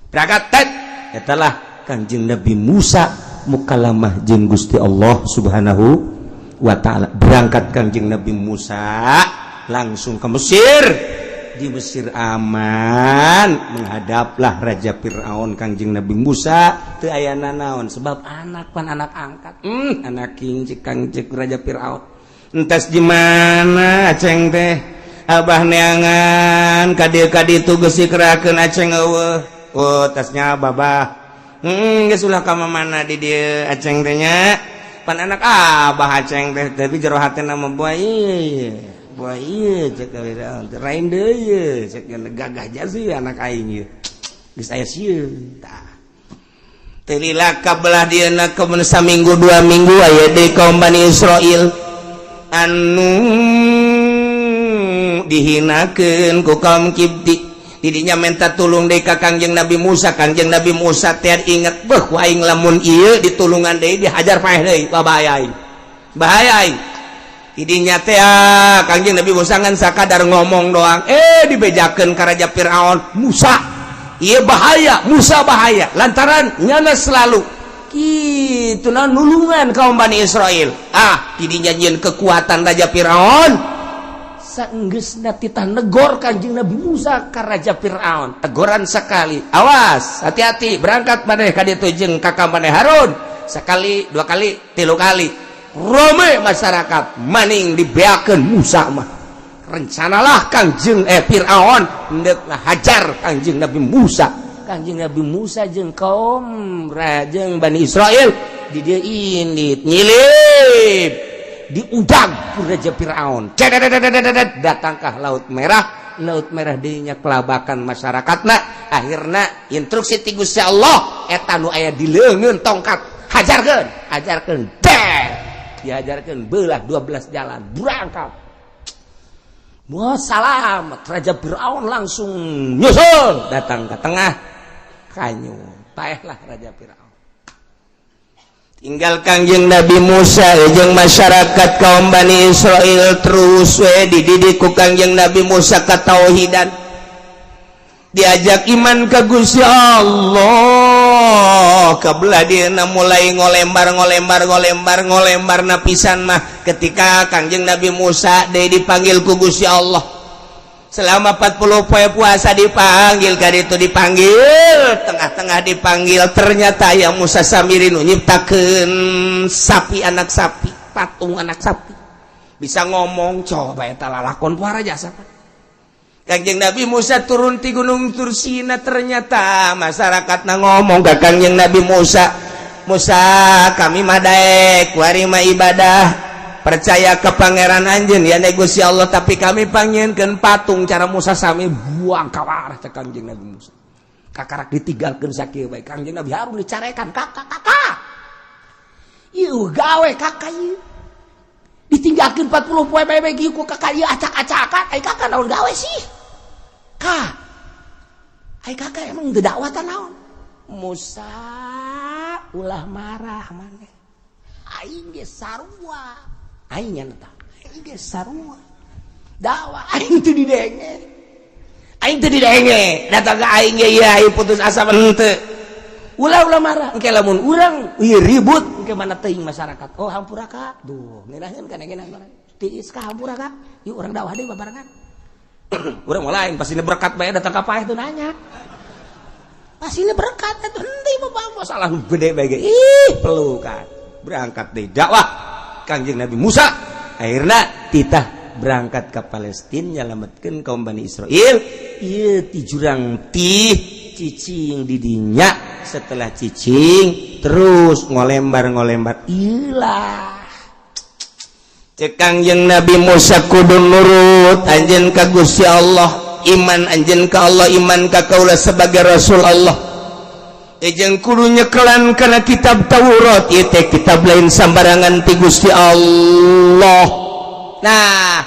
Berangkat tet, eta lah Kangjeng Nabi Musa mukalamah jeung Gusti Allah Subhanahu wa Ta'ala. Berangkat Kangjeng Nabi Musa langsung ke Mesir. Di Mesir aman, menghadaplah Raja Fir'aun. Kangjeng Nabi Musa teu aya nanaon, sebab anak pan anak angkat, anak king kang cek Raja Fir'aun. "Entas di mana Aceng teh? Abah neangan ka dieu ka ditu geus dikerakeun, Aceng eueuh." "Oh, tasnya babah. Geus ulah ka mana di dieu Aceng teh nya, pan anak abah Aceng teh." Tapi jero hatena mah, "Buah ieu, buah ieu," cek Fir'aun, "lain deui," cek, "gagah jasi anak aing ieu, geus aya sieun." Tah, teu lila kabelah dieuna kemun saminggu 2 minggu, aya deui kaum Bani Israil anu dihinakeun ku kaum Kibti. Didinya minta tulung deui ka Kangjeng Nabi Musa. Kangjeng Nabi Musa teh inget, "Beuh, ku aing lamun ieu ditulungan deui, dihajar paeh deui, bahaya aing, bahaya aing." Didinya teh Kangjeng Nabi Musa ngan sakadar ngomong doang, eh dibejakeun ka Raja Fir'aun, "Musa ieu bahaya, Musa bahaya," lantaran nyana selalu kitu na nulungan kaum Bani Israel. Ah, didinya nyieun kekuatan Raja Fir'aun. Saenggeusna titah negor Kanjeng Nabi Musa ka Raja Fir'aun, teguran sekali, "Awas, hati-hati, berangkat maneh ka ditu jeung kakak maneh Harun." Sekali, dua kali, tilu kali, rame masyarakat maning dibeakeun Musa mah. Rencanalah Kangjeng Fir'aun hendak ngahajar Kangjeng Nabi Musa. Kangjeng Nabi Musa jeung kaum jeung Bani Israel di dieu indit nyilip, diundang ku Raja Fir'aun. Datangkah Laut Merah. Laut Merah dinya kelabakan masyarakatna. Akhirna instruksi ti Gusti Allah, eta nu aya di leungeun tongkat hajarkeun, hajarkeun deh, dihajarkeun belah 12 jalan, berangkat. Wah, salamat. Raja Fir'aun langsung nyusul datang ke tengah, kanyu paehlah Raja Fir'aun. Tinggal Kangjeng Nabi Musa jeung masyarakat kaum Bani Israel. Terus we dididik ku Kangjeng Nabi Musa katauhidan, diajak iman ke Gusti Allah. Kebelah dieuna mulai ngolembar, ngolembar, ngolembar, ngolembar napisan mah ketika Kangjeng Nabi Musa deui dipanggil ku Gusti Allah selama 40 poe puasa. Dipanggil ka ditu, dipanggil tengah-tengah dipanggil, ternyata ya Musa Samiri nu nyiptakeun sapi, anak sapi, patung anak sapi bisa ngomong. Coba eta lalakon puara jasa. Kangjeng Nabi Musa turun di Gunung Tursina, ternyata masyarakat na ngomong ke Kangjeng Nabi Musa, "Musa, kami mah daek kuari mah ibadah, percaya ke Pangeran anjeun ya Gusti Allah, tapi kami pangnyieunkeun patung cara Musa sami buang kawarah." Cek Kangjeng Nabi Musa, kakarak ditinggalkeun sakieu bae. Kangjeng Nabi Harun dicarekan, "Kakak, kakak, ieu gawe kakak ieu ditinggalkeun 40 poe bae bae ku kakak ieu acak-acakan. Ai kakak naon gawe sih, Kak? Ai kakak emang teu dakwah naon?" "Musa, ulah marah maneh, aing ge sarua, aing nya tah, aing ge sarua dakwah, aing teu didenge, aing teu didenge datang ka aing ge, ieu aing putus asa." Henteu. Ulah, ulah marah. Engke lamun urang ieu ribut, engke mana teuing masyarakat. Oh, hampura ka. Duh, ngeunaheun kan engke tiis ka, hampura ka. Yuk, urang dakwah deui babarengan. Urang mah lain, pasti berkat bae datang ka paeh tuh nanya. Pasti berkat itu henteu mah masalah gede bae ge. Ih, pelukan. Berangkat deui dakwah Kangjeng Nabi Musa. Akhirna titah berangkat ke Palestina, nyalametkeun kaum Bani Israel. Ieu ti jurang tih cicing di dinya. Setelah cicing terus ngolembar ngolembar, ilah, cek Kangjeng Nabi Musa, kudu nurut anjeun ka Gusti Allah, iman anjeun ka Allah, iman ka kaula sebagai Rasul Allah. Ejeng kudu nyekelan kana kitab Taurat. Ieu teh kitab lain sambarangan, ti Gusti Allah. Nah,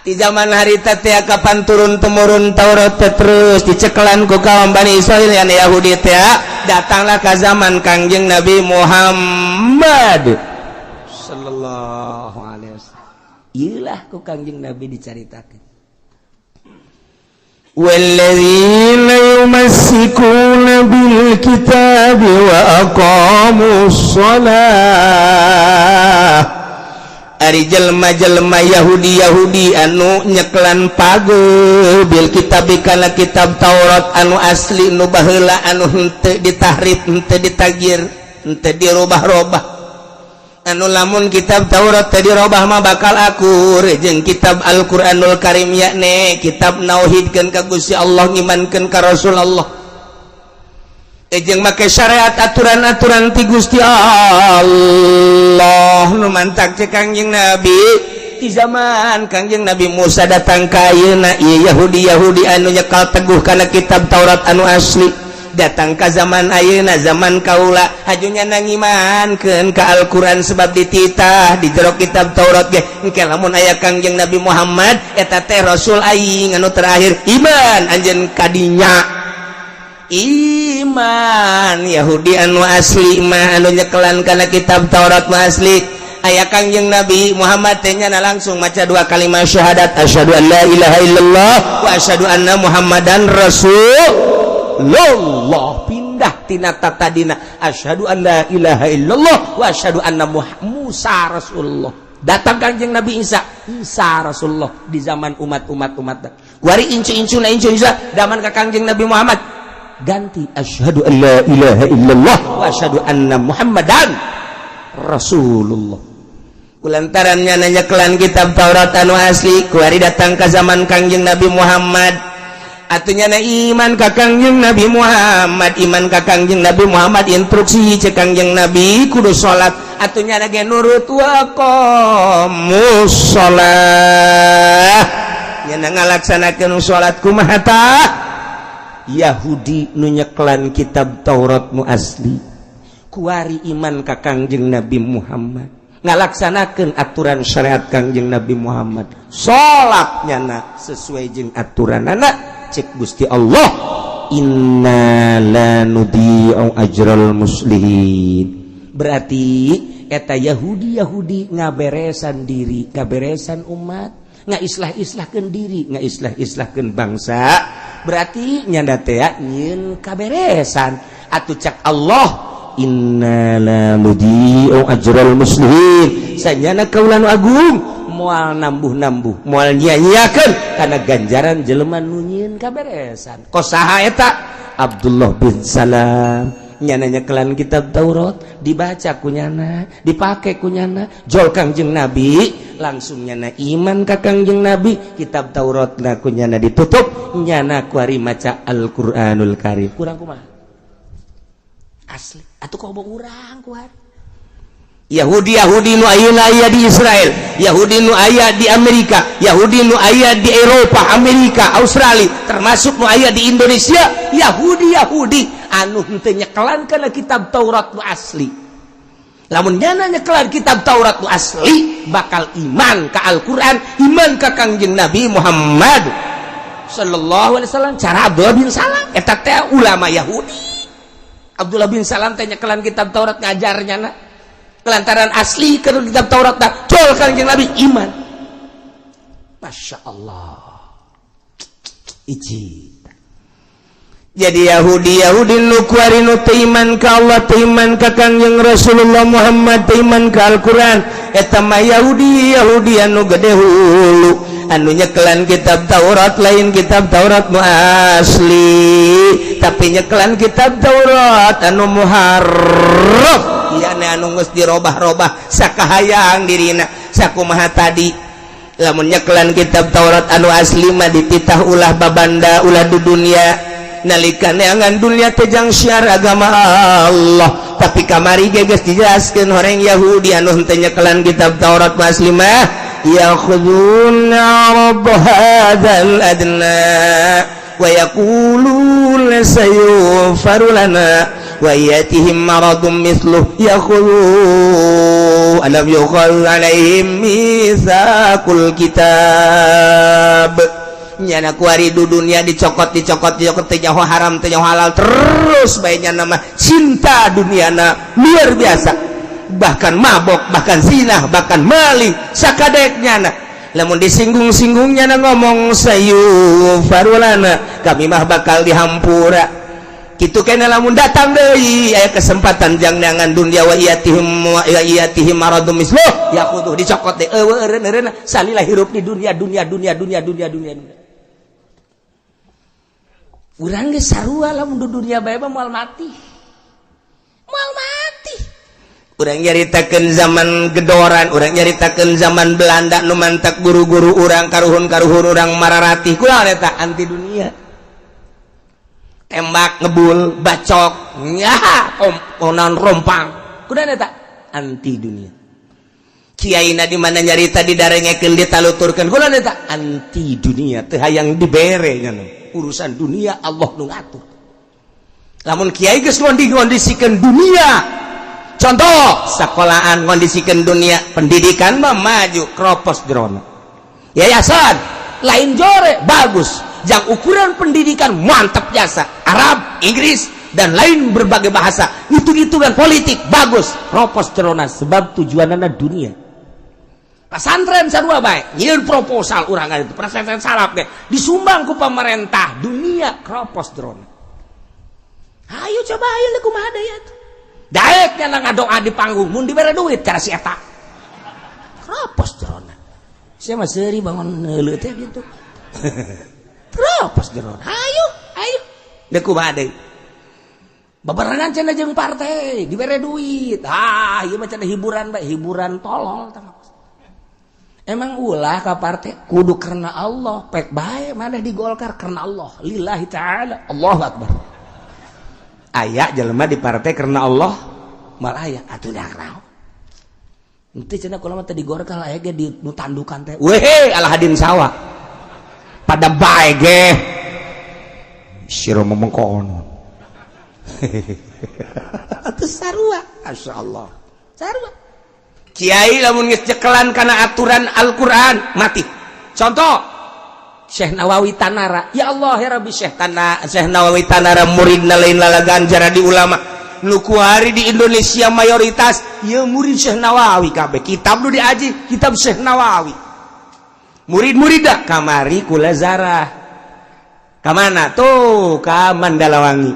di zaman harita teh kapan turun temurun Taurat teh terus dicekelan ku kaum Bani Israil yang Yahudi teh. Datanglah ke zaman Kangjeng Nabi Muhammad sallallahu alaihi wasallam. Iyalah, ku Kangjeng Nabi dicaritakeun. والذين يمسكون بالكتاب وأقاموا الصلاة. Ari jelma-jelma Yahudi Yahudi anu nyekelan pageuh bil kitab kana kitab Taurat anu asli, nu baheula, anu henteu ditahrif, henteu ditagir, henteu dirubah-robah, anu lamun kitab Taurat teu dirobah mah bakal akur jeung kitab Al-Qur'anul Karim, yakni kitab nauhidkeun ka Gusti Allah, ngimankeun ka Rasul Allah, jeung make syariat aturan-aturan ti Gusti Allah. Nu mantak cek Kangjeng Nabi, di zaman Kangjeng Nabi Musa datang ka ayeuna, ieu Yahudi Yahudi anu nyekal teguh kana kitab Taurat anu asli, datang ka zaman ayeuna, zaman kaula, hajunya nangimankeun ka Al-Qur'an, sebab dititah di jero kitab Taurat ge, engke lamun aya Kangjeng Nabi Muhammad, eta teh rasul aing anu terakhir, iman anjeun kadinya. Iman Yahudi anu asli mah, anu nyekelan kana kitab Taurat mah asli, aya Kangjeng Nabi Muhammad teh nyana langsung maca dua kalimat syahadat, asyhadu an la ilaha illallah wa asyhadu anna Muhammadan rasulullah. Pindah tina tatadina asyhadu an la ilaha illallah wa asyhadu anna Musa rasulullah. Datang Kangjeng Nabi Isa, Isa Rasulullah di zaman umat-umat umat kuari, incu-incu na incu Isa, zaman ka Kangjeng Nabi Muhammad ganti asyhadu an la ilaha illallah wa asyhadu anna Muhammadan Rasulullah. Kulantarannya nanya kelan kitab Taurat anu asli, kuari datang ke zaman Kangjeng Nabi Muhammad, atunya na iman ka Kangjeng Nabi Muhammad. Iman ka Kangjeng Nabi Muhammad, instruksi cek Kangjeng Nabi kudu salat, atunya ge nurut, wa aqamus shalah, nya ngalaksanakeun salat. Kumaha tah Yahudi nu nyeklan kitab Taurat nu asli, kuari iman ka Kangjeng Nabi Muhammad, ngalaksanakeun aturan syariat Kangjeng Nabi Muhammad, salat nyana sesuai jeung aturan anak, cek Gusti Allah, inna la nudhi'u ajral muslihin. Berarti eta Yahudi Yahudi ngaberesan diri, ngaberesan umat, ngaislah-islahkeun diri, ngaislah-islahkeun bangsa, berarti nyanda teh nyieun kaberesan. Atuh cak Allah, inna la nudhi'u ajral muslimin, sanyana kaula nu agung moal nambuh-nambuh, moal nyia-nyiakeun kana ganjaran jelema nu nyieun kaberesan. Kos saha eta? Abdullah bin Salam. Nyana nyekelan kitab Taurat, dibaca kunyana, dipake kunyana, jol Kangjeng Nabi, langsung nyana iman ka Kangjeng Nabi. Kitab Taurat na kunyana ditutup, nyana kuari maca Al-Qur'anul Karim. Kurang kumaha asli atuh kok urang kuari Yahudi Yahudi nu ayeuna aya di Israel, Yahudi nu aya di Amerika, Yahudi nu aya di Eropa, Amerika, Australia, termasuk nu aya di Indonesia, Yahudi Yahudi anu henteu nyekelan kana kitab Taurat nu asli, lamun nyana nyekelan kitab Taurat nu asli, bakal iman ka Al-Qur'an, iman ka Kangjeng Nabi Muhammad sallallahu alaihi wasallam. Cara Abdullah bin Salam eta teh ulama Yahudi. Abdullah bin Salam teh nyekelan kitab Taurat, ngajar nyana kelantaran asli ke kitab Taurat tak jol Kangjeng Nabi, iman. Masya Allah, iji. Jadi Yahudi Yahudi nu kuari, nu teu iman ka Allah, teu iman ka Kangjeng Rasulullah Muhammad, teu iman ka Al-Qur'an, eta mah Yahudi Yahudi anu gede hulu, anu nyekelan kitab Taurat. Lain kitab Taurat nu asli, tapi nyekelan kitab Taurat anu muharraf, yakni anu geus dirobah-robah sakahayang dirina. Sakumaha tadi, lamun nyekelan kitab Taurat anu asli mah dititah ulah babanda, ulah di dunia, nalika neangan dunia teh jang syiar agama Allah. Tapi kamari ge geus dijelaskeun, horeng Yahudi anu henteu nyekelan kitab Taurat nu asli mah ya'khuduna 'arada hadzal adna wa yaquluna sayughfaru lana wa yatihim maradun mithluh ya'khudhu alam yukhal alaihim mitsaqul kitab. Nyana kuari du dunia dicokot, dicokot, dicokot, teu nyaho haram, teu nyaho halal, terus bae. Nyana mah cinta duniana luar biasa, bahkan mabok, bahkan zina, bahkan maling, sakadek nyana. Lamun disinggung-singgung, nyana ngomong sayughfaru lana, kami mah bakal dihampura kitu kene. Lamun datang deui aya kesempatan jang neangan dunia, wa yatihim wa yatihim maradum misluh ya'khudhu, dicokot deh, eueuh eureun salila hirup di dunia, dunia, dunia, dunia, dunia, dunia, dunia. Urang ge sarua, lamun di dunia bae mah moal mati, moal mati. Urang nyaritakeun zaman gedoran, urang nyaritakeun zaman Belanda nu mantak guru-guru urang, karuhun-karuhun urang mararatih. Kunaon eta? Anti dunia. Tembak, ngebul, bacok, nya onan, rompang, kunaon eta? Anti dunia. Kiaina di mana nyarita didarengekeun, ditaluturkeun, kunaon eta? Anti dunia, teu hayang dibere nya. Urusan dunia Allah nu ngatur. Lamun kiai geus ngondisikeun dunia, contoh sekolahan ngondisikeun dunia pendidikan mah maju, kropos jerona. Yayasan lain jore bagus jang ukuran pendidikan mantap jasa Arab, Inggris, dan lain berbagai bahasa, hitung-hitungan politik bagus, kropos jerona, sebab tujuanana dunia. Pesantren sarua bae, nyieun proposal urang itu pesantren salaf ge disumbang ku pemerintah, dunia, kropos jerona. Ayo coba, ayo kumaha deui atuh? Daek nya ngadoa di panggung mun dibere duit cara si eta, kropos jerona. Sia mah seuri bangun neuleuh teh gitu, kropos jerona. Ayo, ayo deui, kumaha deui? Babarengan cenah jeung partai dibere duit, ah ieu mah cenah hiburan bae, hiburan tolol. Emang ulah ka partai kudu karena Allah, pek bae mana di Golkar karena Allah, lillahi ta'ala, Allahu akbar. Aya jelema di partai karena Allah malah aya atuh dah naon. Henteu cenah kula mah teh di Golkar, aya ge di nu tandukan teh weh alahadin sawah pada bae ge sira momongkono atuh sarua. Masyaallah, sarua kiai lamun geus cekelan kana aturan Al-Qur'an mati. Contoh Syekh Nawawi Tanara, ya Allah ya Rabbi, Syekh Tana, Syekh Nawawi Tanara muridna lain lalagan jadi ulama nu kuari di Indonesia mayoritas ya murid Syekh Nawawi kabeh. Kitab nu diaji kitab Syekh Nawawi, murid-murid kamari kula zarah kamana tuh, ka Mandalawangi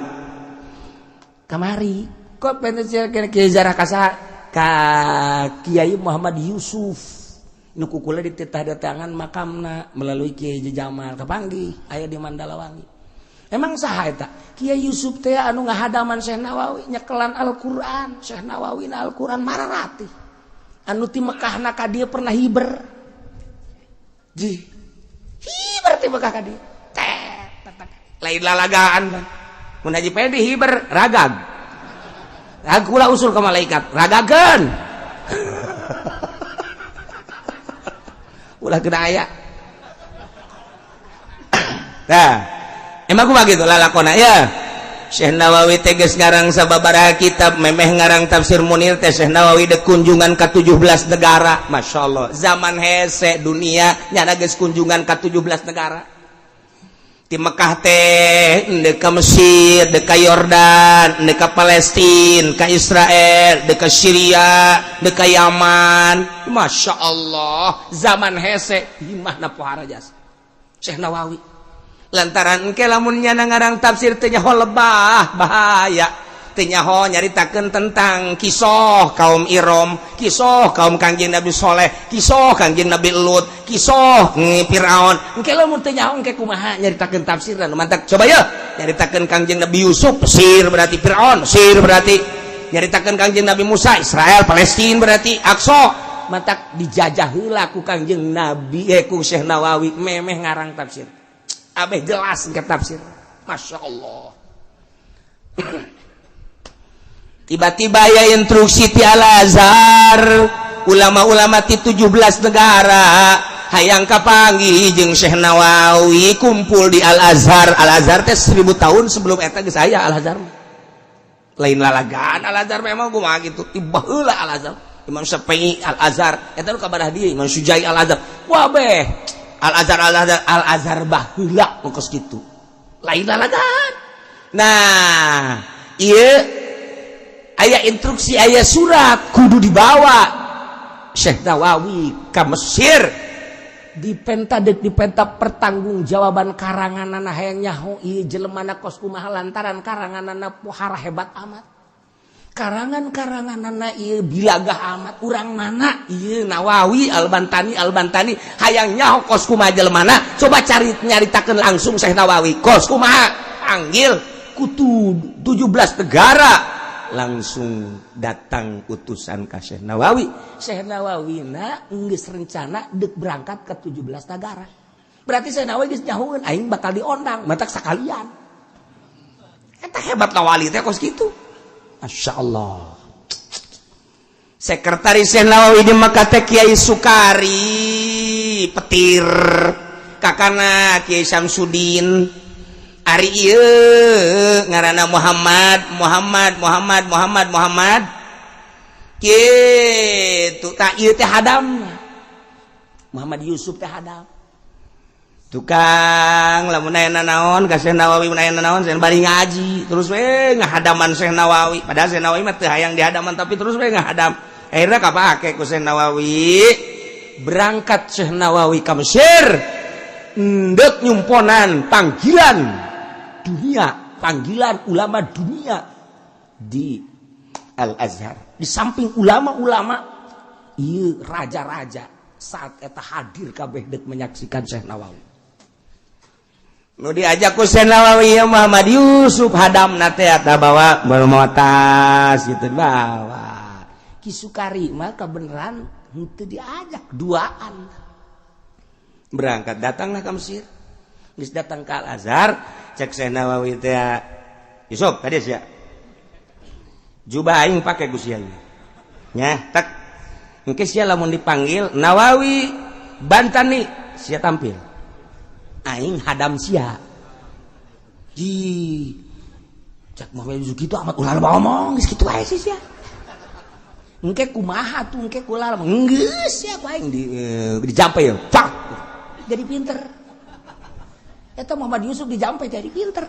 kamari. Kok pengen kiai zarah ka saha? Ka Kiai Muhammad Yusuf nu kukula dititah datangan makamna melalui Kiai Jamal, kapanggih aya di Mandalawangi. Emang saha eta Kiai Yusuf teh? Anu ngahadaman Syekh Nawawi nyekelan Al-Qur'an. Syekh Nawawi na Al-Qur'an mararati, anu ti Mekahna ka dieu pernah hiber ji, hiber ti Mekah ka dieu teh lain lalagaan kan. Mun Haji Pedi hiber ragag, aku lah usul ke malaikat ragagan, ulah kena aya. Nah, emang aku begitu lalakona ya. Syekh Nawawi teges ngarang sababaraha kitab, memeh ngarang tafsir Munir teh Syekh Nawawi de kunjungan ke 17 negara. Masya Allah, zaman hese dunia nyana geus kunjungan ke 17 negara. Di Mekah teh dek ka Mesir, dek ka Yordan, dek ka Palestina, ka Israel, dek ka Syria, dek ka Yaman. Masya Allah, zaman hese imahna pohara jasa Syekh Nawawi. Lantaran engke lamun nyana ngarang tafsir teu nyaho lebah, bahaya. Teu nyaho nyaritakeun tentang kisoh kaum Irom, kisoh kaum Kangjeng Nabi Soleh, kisoh Kangjeng Nabi Lut, kisoh Firaun. Engke lamun teu nyaho, engke kumaha nyaritakeun tafsirna? Nu mantak coba ya nyaritakeun Kangjeng Nabi Yusuf, Mesir berarti, Firaun Mesir berarti. Nyaritakeun Kangjeng Nabi Musa, Israel, Palestina berarti, Aqsa. Mantak dijajah heula ku Kangjeng Nabi, ku Syekh Nawawi memeh ngarang tafsir. Abeh jelas ke tafsir. Masya Allah. Tiba-tiba ya instruksi ti Al Azhar, ulama-ulama ti 17 negara hayang kapanggih jeung Syekh Nawawi, kumpul di Al Azhar. Al Azhar teh 1000 tahun sebelum eta geus aya Al Azhar. Lain lalagaan Al Azhar, memang kumaha gitu. Tiba heula Al Azhar. Imam Syafi'i Al Azhar eta nu kabarah dieu, Imam Sujai Al Azhar. Wah beh. Al Azhar, Al Azhar, Al Azhar baheula nu kos kitu. Lain lalagaan. Nah, ieu aya instruksi, aya surat, kudu dibawa Syekh Nawawi ke Mesir, dipenta, dek dipenta pertanggungjawaban karanganana. Hayang nyaho ieu jelemana kos kumaha, lantaran karanganana pohara hebat amat, karangan-karanganana ieu bilagah amat. Urang mana ieu Nawawi Albantani? Albantani hayang nyaho kos kumaha jelemana. Coba cari, nyaritakeun langsung Syekh Nawawi kos kumaha. Panggil kutu 17 negara, langsung datang utusan ka Syekh Nawawi. Syekh Nawawi na geus rencana dek berangkat ke 17 negara, berarti Syekh Nawawi geus nyahoeun aing bakal diondang, matak sakalian. Eta hebat Nawawi teh kos kitu. Masya Allah. Sekretaris Syekh Nawawi di Mekah teh Kiai Sukari Petir, kakana Kiai Syamsuddin. Ari ieu ngaranna Muhammad, Muhammad, Muhammad, Muhammad, Muhammad kitu. Tak, ieu teh hadam Muhammad Yusuf teh hadam tukang. Lamun aya naon ka Syekh Nawawi, mun aya naon, Syekh bari ngaji terus we ngahadaman Syekh Nawawi. Padahal Syekh Nawawi mah teu hayang dihadaman, tapi terus we ngahadam. Akhirnya kapake ku Syekh Nawawi. Berangkat Syekh Nawawi ka Mesir ndek nyumponan panggilan dunia, panggilan ulama dunia di Al Azhar. Di samping ulama-ulama, iya, raja-raja saat eta hadir kabeh dek menyaksikan Syekh Nawawi. Nu diajak ku Syekh Nawawi ya Muhammad Yusuf hadam nate eta, bawa bawa tas gitu, bawa. Ki Sukari mah kebenaran henteu diajak, duaan berangkat. Datanglah ke Mesir. Geus datang ke Al Azhar, cek Syekh Nawawi teh, "Yusuf, tadi sia jubah aing pake ku sia nya." Tak engke sia lamun dipanggil Nawawi Bantani, sia tampil, aing hadam sia. Ji, cek Muhammad Yusuf, kitu amat, ulah ngomong, geus kitu wae sih sia. Engke kumaha tuh, engke kula geus sia ku aing di dijampe ya, cak jadi pinter. Eta Muhammad Yusuf dijampe jadi pinter.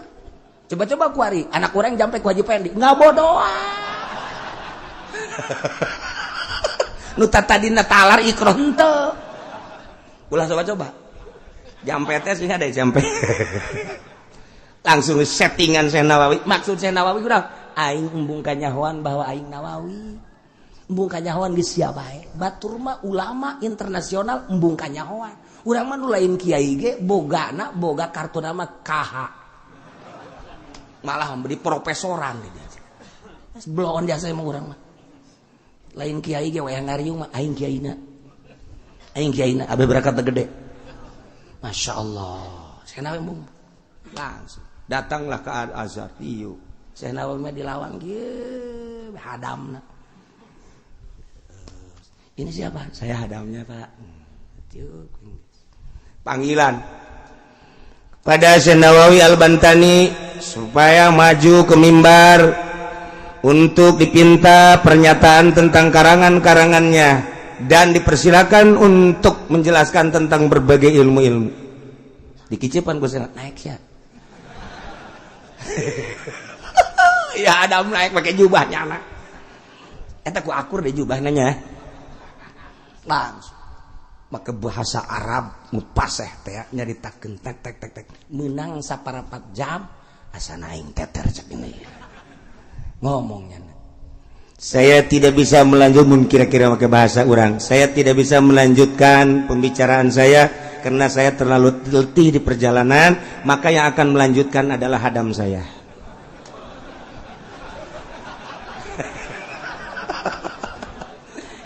Coba-coba kuari anak kurang jampe ku Haji Pendi, nggak bodoh. Nu tadina talar ikroh henteu. Ulah coba-coba jampe teh sih, ada jampe langsung settingan Syekh Nawawi. Maksud Syekh Nawawi kurang aing embung kanyahoan bahwa aing Nawawi, embung kanyahoan geus sia bae. Batur mah ulama internasional, embung kanyahoan. Urang mah nu lain kiai ge bogana boga kartu nama KH, malah beri profesoran di dia. Belon jasa emang urang mah lain kiai ge, wayah ngariung mah aing kiaina, aing kiaina, abe berangkat gede. Masya Allah. Syekh Nawawi embung langsung Datanglah ke Al Azhar ieu. Syekh Nawawi mah di lawang kieu hadamna. "Ini siapa?" "Saya hadamnya, Pak." Panggilan pada Syekh Nawawi Al-Bantani supaya maju ke mimbar untuk dipinta pernyataan tentang karangan-karangannya dan dipersilakan untuk menjelaskan tentang berbagai ilmu-ilmu. Dikicipan ku naik ya. Ya ada naik pakai jubahnya anak. Eta ku akur deh jubahnya. Langsung. Maka bahasa Arab nu paseh teh nyaritakeun tek tek tek tek meunang saparapat jam asa naing teter cek ini ngomongnya. Saya tidak bisa melanjutkan, kira-kira pakai bahasa orang. Saya tidak bisa melanjutkan pembicaraan saya karena saya terlalu letih di perjalanan, maka yang akan melanjutkan adalah hadam saya.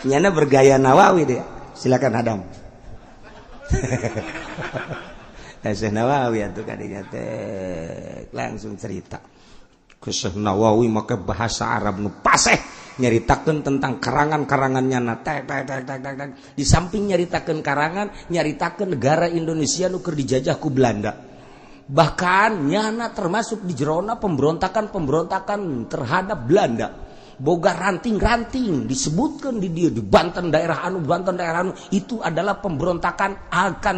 Nyana bergaya Nawawi deh. Silakan hadam. Syekh Nawawi atuh kadinya teh langsung cerita. Ke Syekh Nawawi maka bahasa Arab nu paseh nyaritakeun tentang karangan-karangannya na tek tek tek tek tek. Di samping nyaritakeun karangan, nyaritakeun negara Indonesia nu keur dijajah ku Belanda. Bahkan nyana termasuk di jerona pemberontakan-pemberontakan terhadap Belanda. Boga ranting-ranting disebutkan di dia di Banten daerah anu, Banten daerah anu, itu adalah pemberontakan akan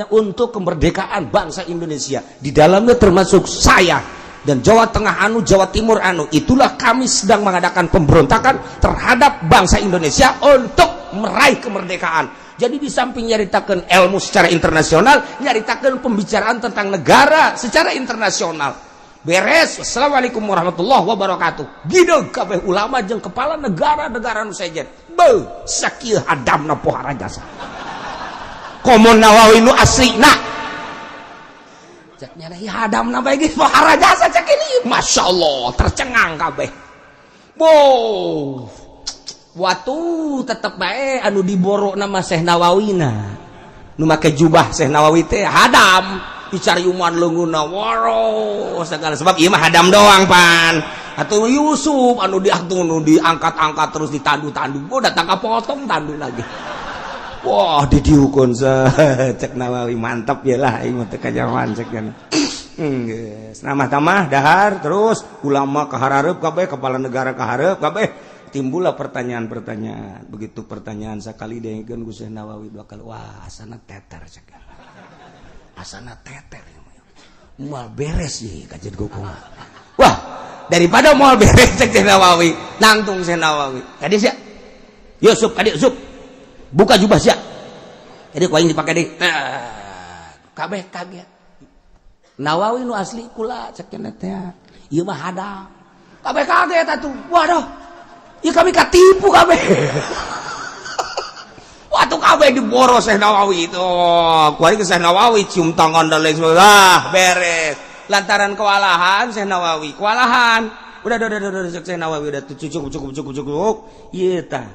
untuk kemerdekaan bangsa Indonesia. Di dalamnya termasuk saya dan Jawa Tengah anu, Jawa Timur anu. Itulah kami sedang mengadakan pemberontakan terhadap bangsa Indonesia untuk meraih kemerdekaan. Jadi di samping nyaritakan ilmu secara internasional, nyaritakan pembicaraan tentang negara secara internasional. Beres, wassalamualaikum warahmatullahi wabarakatuh. Gideg kabeh ulama jeung kepala negara-negara nu sejen. Beuh, sakieu hadamna pohara jasa. Komo Nawawi nu aslina. Cek nyana ieu hadamna bae geus pohara jasa cek ini. Masya Allah, tercengang kabeh. Wow. Watu tetep bae anu diboro nama Syekh Nawawina. Nu make jubah Syekh Nawawi teh hadam. Dicariuman leungeunna waro segala sebab ieu mah hadam doang pan. Atuh Yusuf anu diangkat diangkat-angkat terus ditandu-tandu. Oh datang ka potong tandu lagi. Wah didiukun cek Nawawi mantap ya lah aing mah teu kajaman cek nya. Geus ramah-tamah dahar terus ulama kahareup kabeh, kepala negara kahareup kabeh, timbullah pertanyaan-pertanyaan. Begitu pertanyaan sakali dengekeun ku Syekh Nawawi dua kali, wah asana teter cek. Asana teter moal beres ieu kajian kumaha. Wah, daripada moal beres cek Syekh Nawawi, nangtung Syekh Nawawi. Tadi sia Yusuf, kadi Yusuf. Buka jubah sia. Jadi ku aing dipake deui. Kabeh kaget. Nawawi nu asli kula cek cenah teh. Ieu mah hadam. Kabeh kaget atuh. Waduh. Ieu kami katipu kabeh. Waktu kabeh diboros Syekh Nawawi itu. Kuari ke Syekh Nawawi cium tangan dan lain sebagainya. Ah, beres. Lantaran kewalahan Syekh Nawawi, kewalahan. Udah Syekh Nawawi udah cukup cukup cukup cukup. Ieu tah.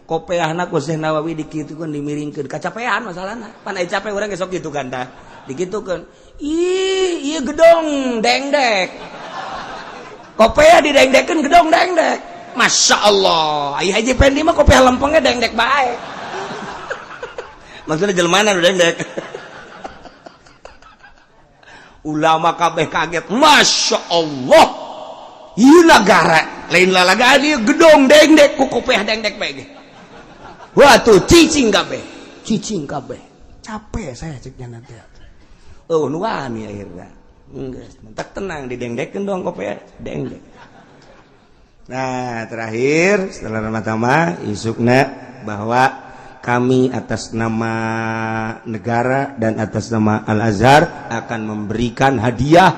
Kopeahna ku Syekh Nawawi dikitukeun dimiringkeun. Kacapean masalahna. Pan aya capek urang gesok kitu kan tah. Dikitukeun. Ih, ieu gedong dengdek. Kopeah didengdekeun gedong dengdek. Masya Allah. Aya Haji Pendi mah kopeah lempengnya dengdek bae. Maksudnya jelmana udah dengdek. Ulama kabeh kaget. Masya Allah. Ieu nagara lain lalagaan ieu gedong dengdek ku kopeah dengdek bae. Wah tuh cicing kabeh. Cicing kabeh. Capek saya ceknya nanti. Oh nu wani akhirnya. Geus, mentak tenang didengdekeun dong kopeah dengdek. Nah, terakhir setelah ramah-tamah isukna bahwa kami atas nama negara dan atas nama Al-Azhar akan memberikan hadiah.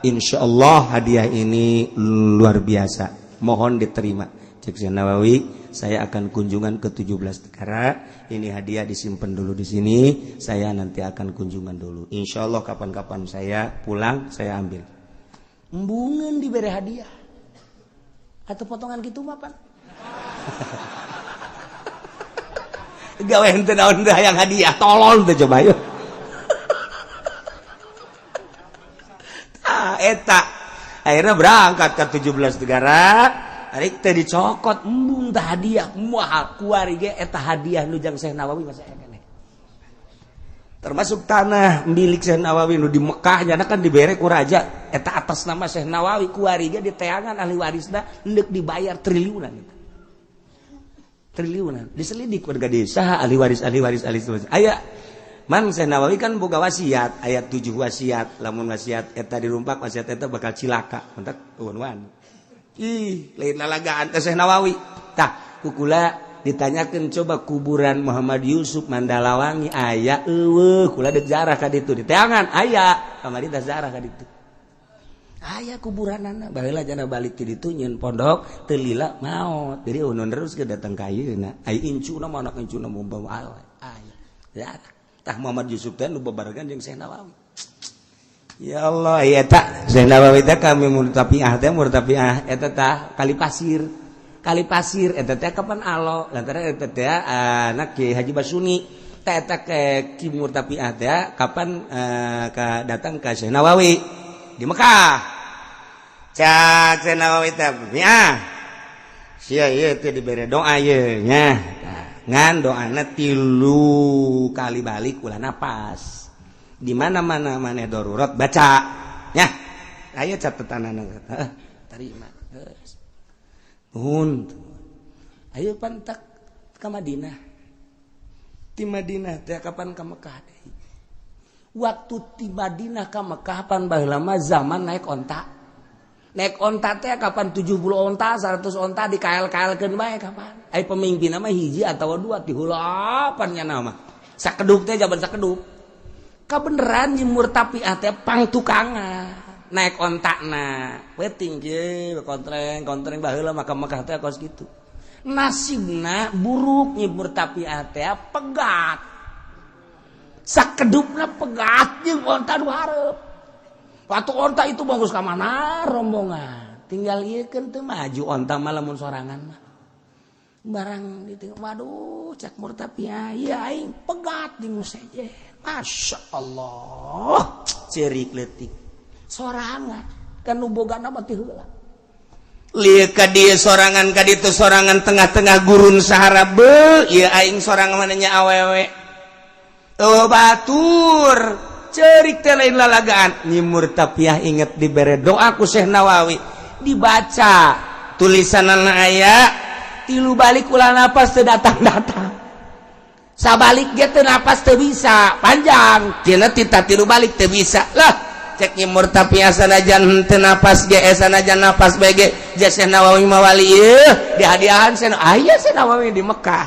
Insya Allah hadiah ini luar biasa, mohon diterima. Cek Syekh Nawawi, saya akan kunjungan ke 17 negara. Ini hadiah disimpan dulu di sini, saya nanti akan kunjungan dulu. Insya Allah kapan-kapan saya pulang saya ambil. Embungan diberi hadiah atau potongan gitu mah pan. Gawe henteu naon teh hayang hadiah, tolol teh coba yuk. Tah eta akhirnya berangkat ke 17 negara, ari teh dicokot embung teh hadiah moal kuari ge eta hadiah nu jang Syekh Nawawi masih aya keneh. Termasuk tanah milik Syekh Nawawi nu di Mekah nyana kan dibere ku raja, eta atas nama Syekh Nawawi kuari ge diteangan ahli warisna endek dibayar triliunan eta. Triliunan diselidik warga desa ahli waris ahli waris ahli waris aya man Syekh Nawawi kan boga wasiat ayat 7 wasiat lamun wasiat eta dirumpak wasiat eta bakal cilaka mentak eueun wan ih lain lalagaan teh Syekh Nawawi tah kukula Ditanyakan, coba kuburan Muhammad Yusuf Mandalawangi aya euweuh? Kula deuk jarah ka ditu, diteangan aya kamari teh, jarah ka ditu aya kuburanana. Baheula jana balik ti ditu nyieun pondok, teu lila maot, jadi unun terus ke datang ka ayeuna. Ai incuna mah, anak incuna mau bawa aya jarah. Tah, Muhammad Yusuf teh nu bebarengan jeung Syekh Nawawi. Ya Allah, ya tak Syekh Nawawi teh kami murtafiah teh, murtafiah eta tah Kali Pasir. Kali Pasir eta teh kapan alo lantaran eta teh anak Ki Haji Basuni teh, eta ke Ki Murtafiah teh kapan ka datang ka Syekh Nawawi di Mekah. Cak Syekh Nawawi teh, "Ya sia, ieu teh dibere doa ye nya, ngan doana tilu kali balik ulah napas, di mana-mana maneh darurat baca ya." Aya catatan, terima, nuhun. Ayo pantak ke Madinah, di Madinah teh kapan ke Mekah deui. Waktu di Madinah ke Mekah, pan baheula mah zaman naik onta. Naik onta teh kapan 70 onta, 100 onta di KL-KL-keun bae kapan. Ai pemimpin mah hiji atau dua dihulapan nya nama sakedup teh, zaman sakedup. Kabeneran Nyi Murtafiah teh pang tukangan naik ontakna weting je kontreng kontreng. Baheula maka Mekah teh kos kitu. Nasibna buruk, Nyi Murtafiah teh pegat, sakedupna pegat jeung onta nu hareup. Waktu onta itu bagus ka mana rombongan tinggal ieu kan teu maju onta mah lamun sorangan mah. Barang ditinggal, waduh, cak Murtafiah, iya aing pegat di seje. Masya Allah, cerik letik sorangan kan nu boga nama ti heula. Lieu ka dieu sorangan, ka ditu sorangan, tengah-tengah gurun Sahara. Be ieu aing sorangan, mananya awewe, oh batur, cerik teh lain lalagaan. Nyi Murtafiah inget dibere doa ku Syekh Nawawi, dibaca tulisanana aya tilu balik ulah napas, teu datang-datang. Sabalik ge teu napas, teu bisa, panjang tina tita tilu balik teu bisa lah. Cek Nyi Murtafiah, sanajan teu napas ge, sanajan napas bae ge, Syekh Nawawi mah wali ieu, dihadiahan Syekh aya Syekh Nawawi di Mekah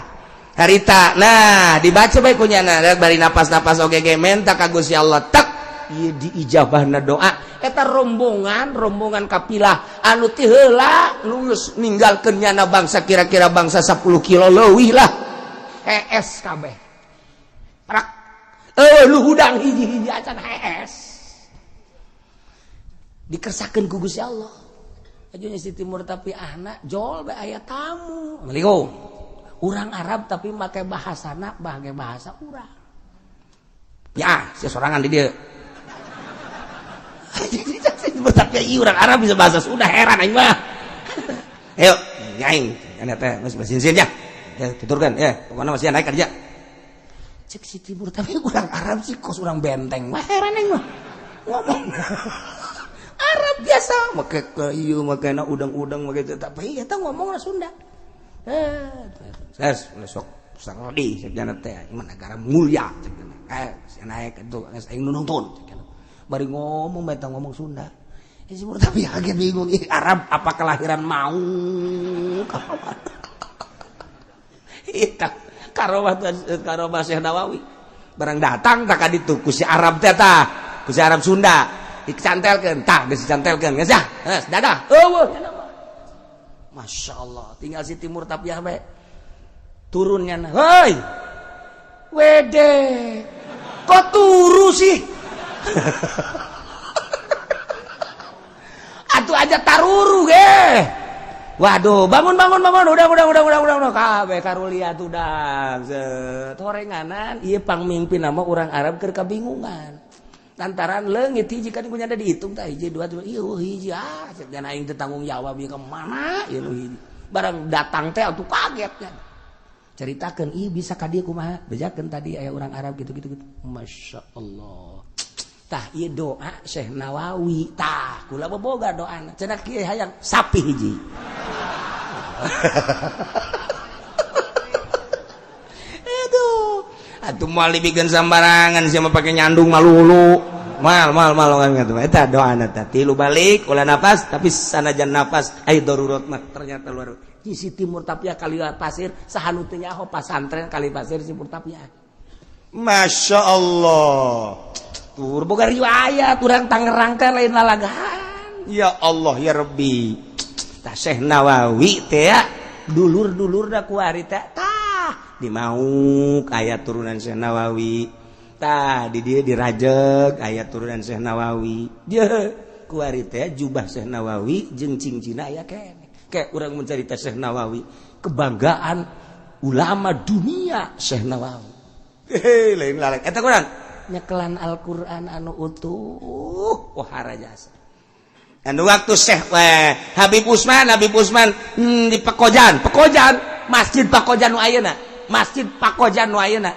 harita. Nah, dibaca bae kunyana bari napas-napas oge ge menta ka Gusti Allah, tak ieu diijabahna doa eta. Rombongan rombongan kapilah anu ti heula nu geus ninggalkeun nyana bangsa kira-kira bangsa 10 kilo leuwih lah, hees kabeh prak, eueuh lu hudang hiji-hiji acan, hees dikersakeun ku Gusti Allah. Ajunya si Timur tapi anak jol bae aya tamu. Assalamualaikum. Urang Arab tapi make bahasana, make bahasa urang. Ya, si sorangan di dieu. Tapi ieu urang Arab bisa bahasa Sunda, heran aing mah. Ayo, nyaing nya teh geus bersin ya. Ya, tuturkan ya, pokoknya masih naik kerja. Cek si Timur tapi urang Arab sih kos urang benteng mah, heran aing mah. Ngomong Arab biasa make ke ieu, make na udang-udang, make tapi eta ngomong Sunda. Eh, ses sok Saudi cek teh mah negara mulia cek. Eh, naik itu geus aing nu nonton cek. Bari ngomong beta ngomong Sunda. Eh, si tapi kaget bingung, ih Arab apa kelahiran mau. Eta karomah karomah Syekh Nawawi. Barang datang tak ditu ku si Arab teh, tah ku si Arab Sunda dicantelkeun, tah geus dicantelkeun, geus ya, geus dadah, eueuh. Masya Allah, tinggal si Timur Tapiah bae turunnya. Hei wede, kok turu sih? Atuh aja taruru ge. Waduh, bangun bangun bangun, udah, kabeh karulia udah set horenganan. Ieu pangmimpin nama orang Arab keur kabingungan lantaran leungit hiji kan punya ada dihitung tah, hiji, dua, tiga, iya hiji. Ah, cek aing teu tanggung jawab ieu, ka mana ieu nu hiji? Barang datang teh atuh kaget kan. Ceritakeun, ih bisa ka dieu kumaha, bejakeun tadi aya orang Arab gitu gitu gitu. Masya Allah, tah ieu doa Syekh Nawawi. Tah kula boga doana cenah kieu, hayang sapi hiji. Aduh, atuh moal dibikin sambarangan sia mah, pake nyandung malulu mal mal mal kan gitu. Eta doana teh tilu balik ulah napas, tapi sanajan napas ai darurat mah ternyata luar. Sisi timur tapia kali pasir saha nu teu nyaho pasantren kali pasir timur tapia. Masya Allah. Tur boga riwayat urang Tangerang teh lain lalagaan. Ya Allah ya Rabbi. Tah Syekh Nawawi teh dulur-dulur da kuari teh tah di Mauk aya turunan Syekh Nawawi. Tah di dieu dirajeg aya turunan Syekh Nawawi. Dia kuari teh jubah Syekh Nawawi jeung cincina aya keneh. Kayak urang mencerita Syekh Nawawi, kebanggaan ulama dunia Syekh Nawawi. Hei, lain lalek eta kurang nyekelan Al-Qur'an anu utuh wahara jasa. Anu waktu Syekh Habib Usman di Pekojan, Masjid Pakojan nu ayeuna, Masjid Pakojan nu ayeuna.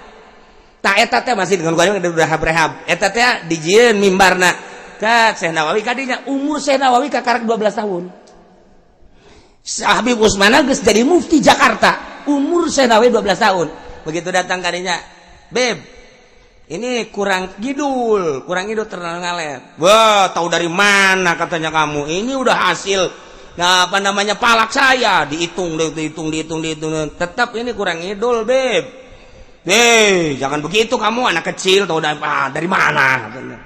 Tah eta teh masjid dengan udah rehab. Eta teh dijieun mimbarna. Ka Syekh Nawawi kadinya umur Syekh Nawawi kakarak 12 tahun. Habib Usman geus jadi mufti Jakarta. Umur Syekh Nawawi 12 tahun. Begitu datang kadinya, "Beb, ini kurang kidul terlalu ngalet." Wah, tahu dari mana katanya kamu? Ini udah hasil, nah, apa namanya, palak saya dihitung. Tetap ini kurang ngidul, Beb. Jangan begitu kamu, anak kecil tahu dari mana katanya.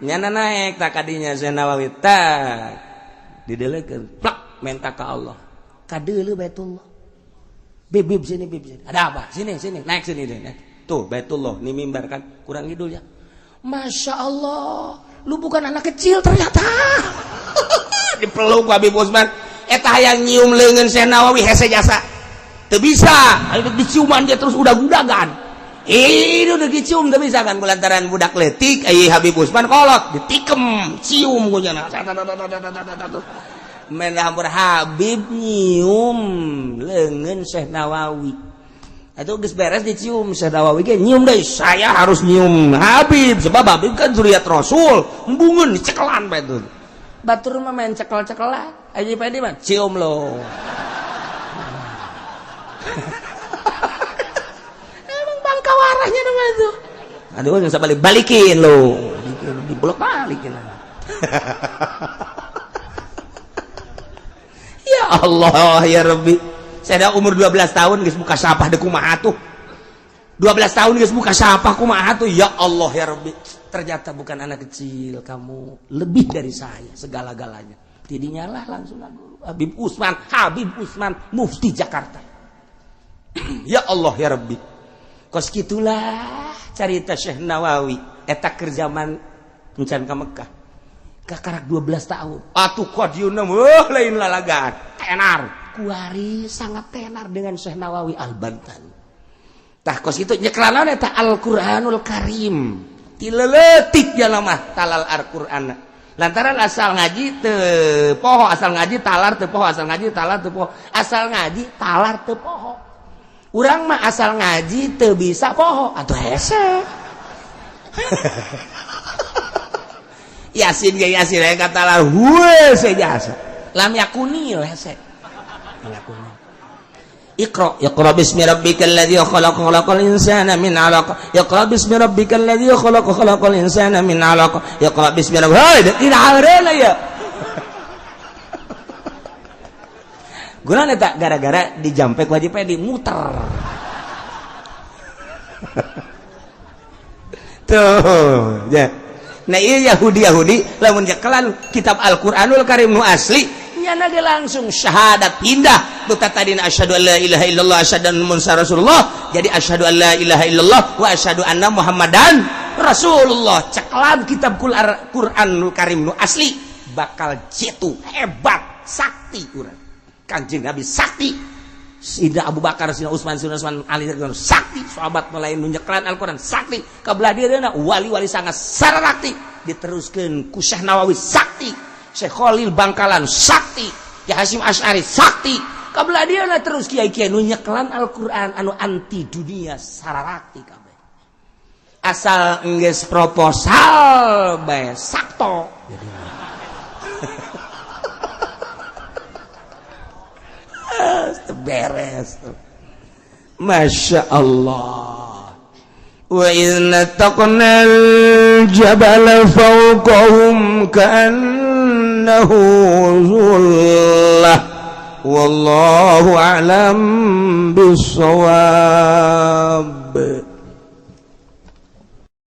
Nyana naik tak kadinya Syekh Nawawi tak didelekeun, plak minta ke Allah. Kadeuleu Baitullah. Beb, sini, beb, sini. Ada apa? Sini, sini, naik sini deh. Naik. Tuh Baitullah, ini mimbar kan kurang ngidul ya. Masya Allah, lu bukan anak kecil ternyata. Dipeluk Habib Usman. Eta hayang nyium leungeun Syekh Nawawi hese jasa. Teu bisa, ayo diciuman dia terus udag-udagan. Ini udah dicium teu bisa kan kulantaran budak leutik ai Habib Usman kolot ditikem cium ku nya. Menambur Habib nyium leungeun Syekh Nawawi. Itu geus beres dicium Syekh Nawawi ge nyium deui. Saya harus nyium Habib sebab Habib kan zuriat Rasul. Embungeun dicekelan bae tuh. Batur mah main cekel-cekelan. Aji Pedi mah cium lo. Emang bangka warahnya nama itu. Aduh, bisa balik-balikin lo. Dibolak balikin. Ya Allah ya Rabbi. Saya umur 12 tahun geus buka sapah deui kumaha tuh. 12 tahun geus buka sapah kumaha tuh. Ya Allah ya Rabbi. Ternyata bukan anak kecil kamu, lebih dari saya segala-galanya. Tidinya lah langsung Habib Usman mufti Jakarta. Ya Allah ya Rabbi. Kos gitulah carita Syekh Nawawi eta keur zaman encan ka Mekah. Kakarak 12 tahun. Atuh kadieu mah lain lalagaan. Tenar. Kuari sangat tenar dengan Syekh Nawawi Al-Bantan. Tah kos kitu nyekelana eta Al-Qur'anul Karim. Ti leutik jalma mah talal Al-Qur'an. Lantaran asal ngaji teu poho, asal ngaji talar teu poho, asal ngaji talar teu poho, asal ngaji talar teu poho. Urang mah asal ngaji teu bisa poho atuh hese. Yasin ge Yasin aya kata huwe sejasa. Lam yakunil hese. Lam yakunil. Iqra, iqra bismi rabbikal ladzi khalaq khalaqal insana min 'alaq. Iqra bismi rabbikal ladzi khalaq khalaqal insana min 'alaq. Iqra bismi rabbikal hei, tidak hareuna ya. Guna eta gara-gara dijampek wajib di muter. Tuh, ya. Nah iya Yahudi lamun nyekelan kitab Al-Qur'anul Karim nu asli nyana ge langsung syahadat pindah nu tadina asyhadu alla ilaha illallah asyhadu anna muhammadar rasulullah jadi asyhadu alla ilaha illallah wa asyhadu anna muhammadan rasulullah. Cekelan kitab Qur'anul Karim nu asli bakal jitu hebat sakti urang. Kanjeng Nabi sakti, Sidna Abu Bakar, Sidna Utsman, Sidna Utsman Ali sakti, sahabat mulai nu nyekelan Al-Qur'an sakti, kabelah dieuna wali-wali sangat sarakti, diteruskeun ku Syekh Nawawi sakti, Syekh Khalil Bangkalan sakti, Ki Hasyim Asy'ari sakti, kabelah dieuna terus kiai-kiai nu nyekelan Al-Qur'an anu anti dunia sarakti kabeh. Asal enggeus proposal bae sakto. Beres. Masya Allah. Wa idh taqnal jabala fawqahum ka'annahu zullah Wallahu a'lam bissawab.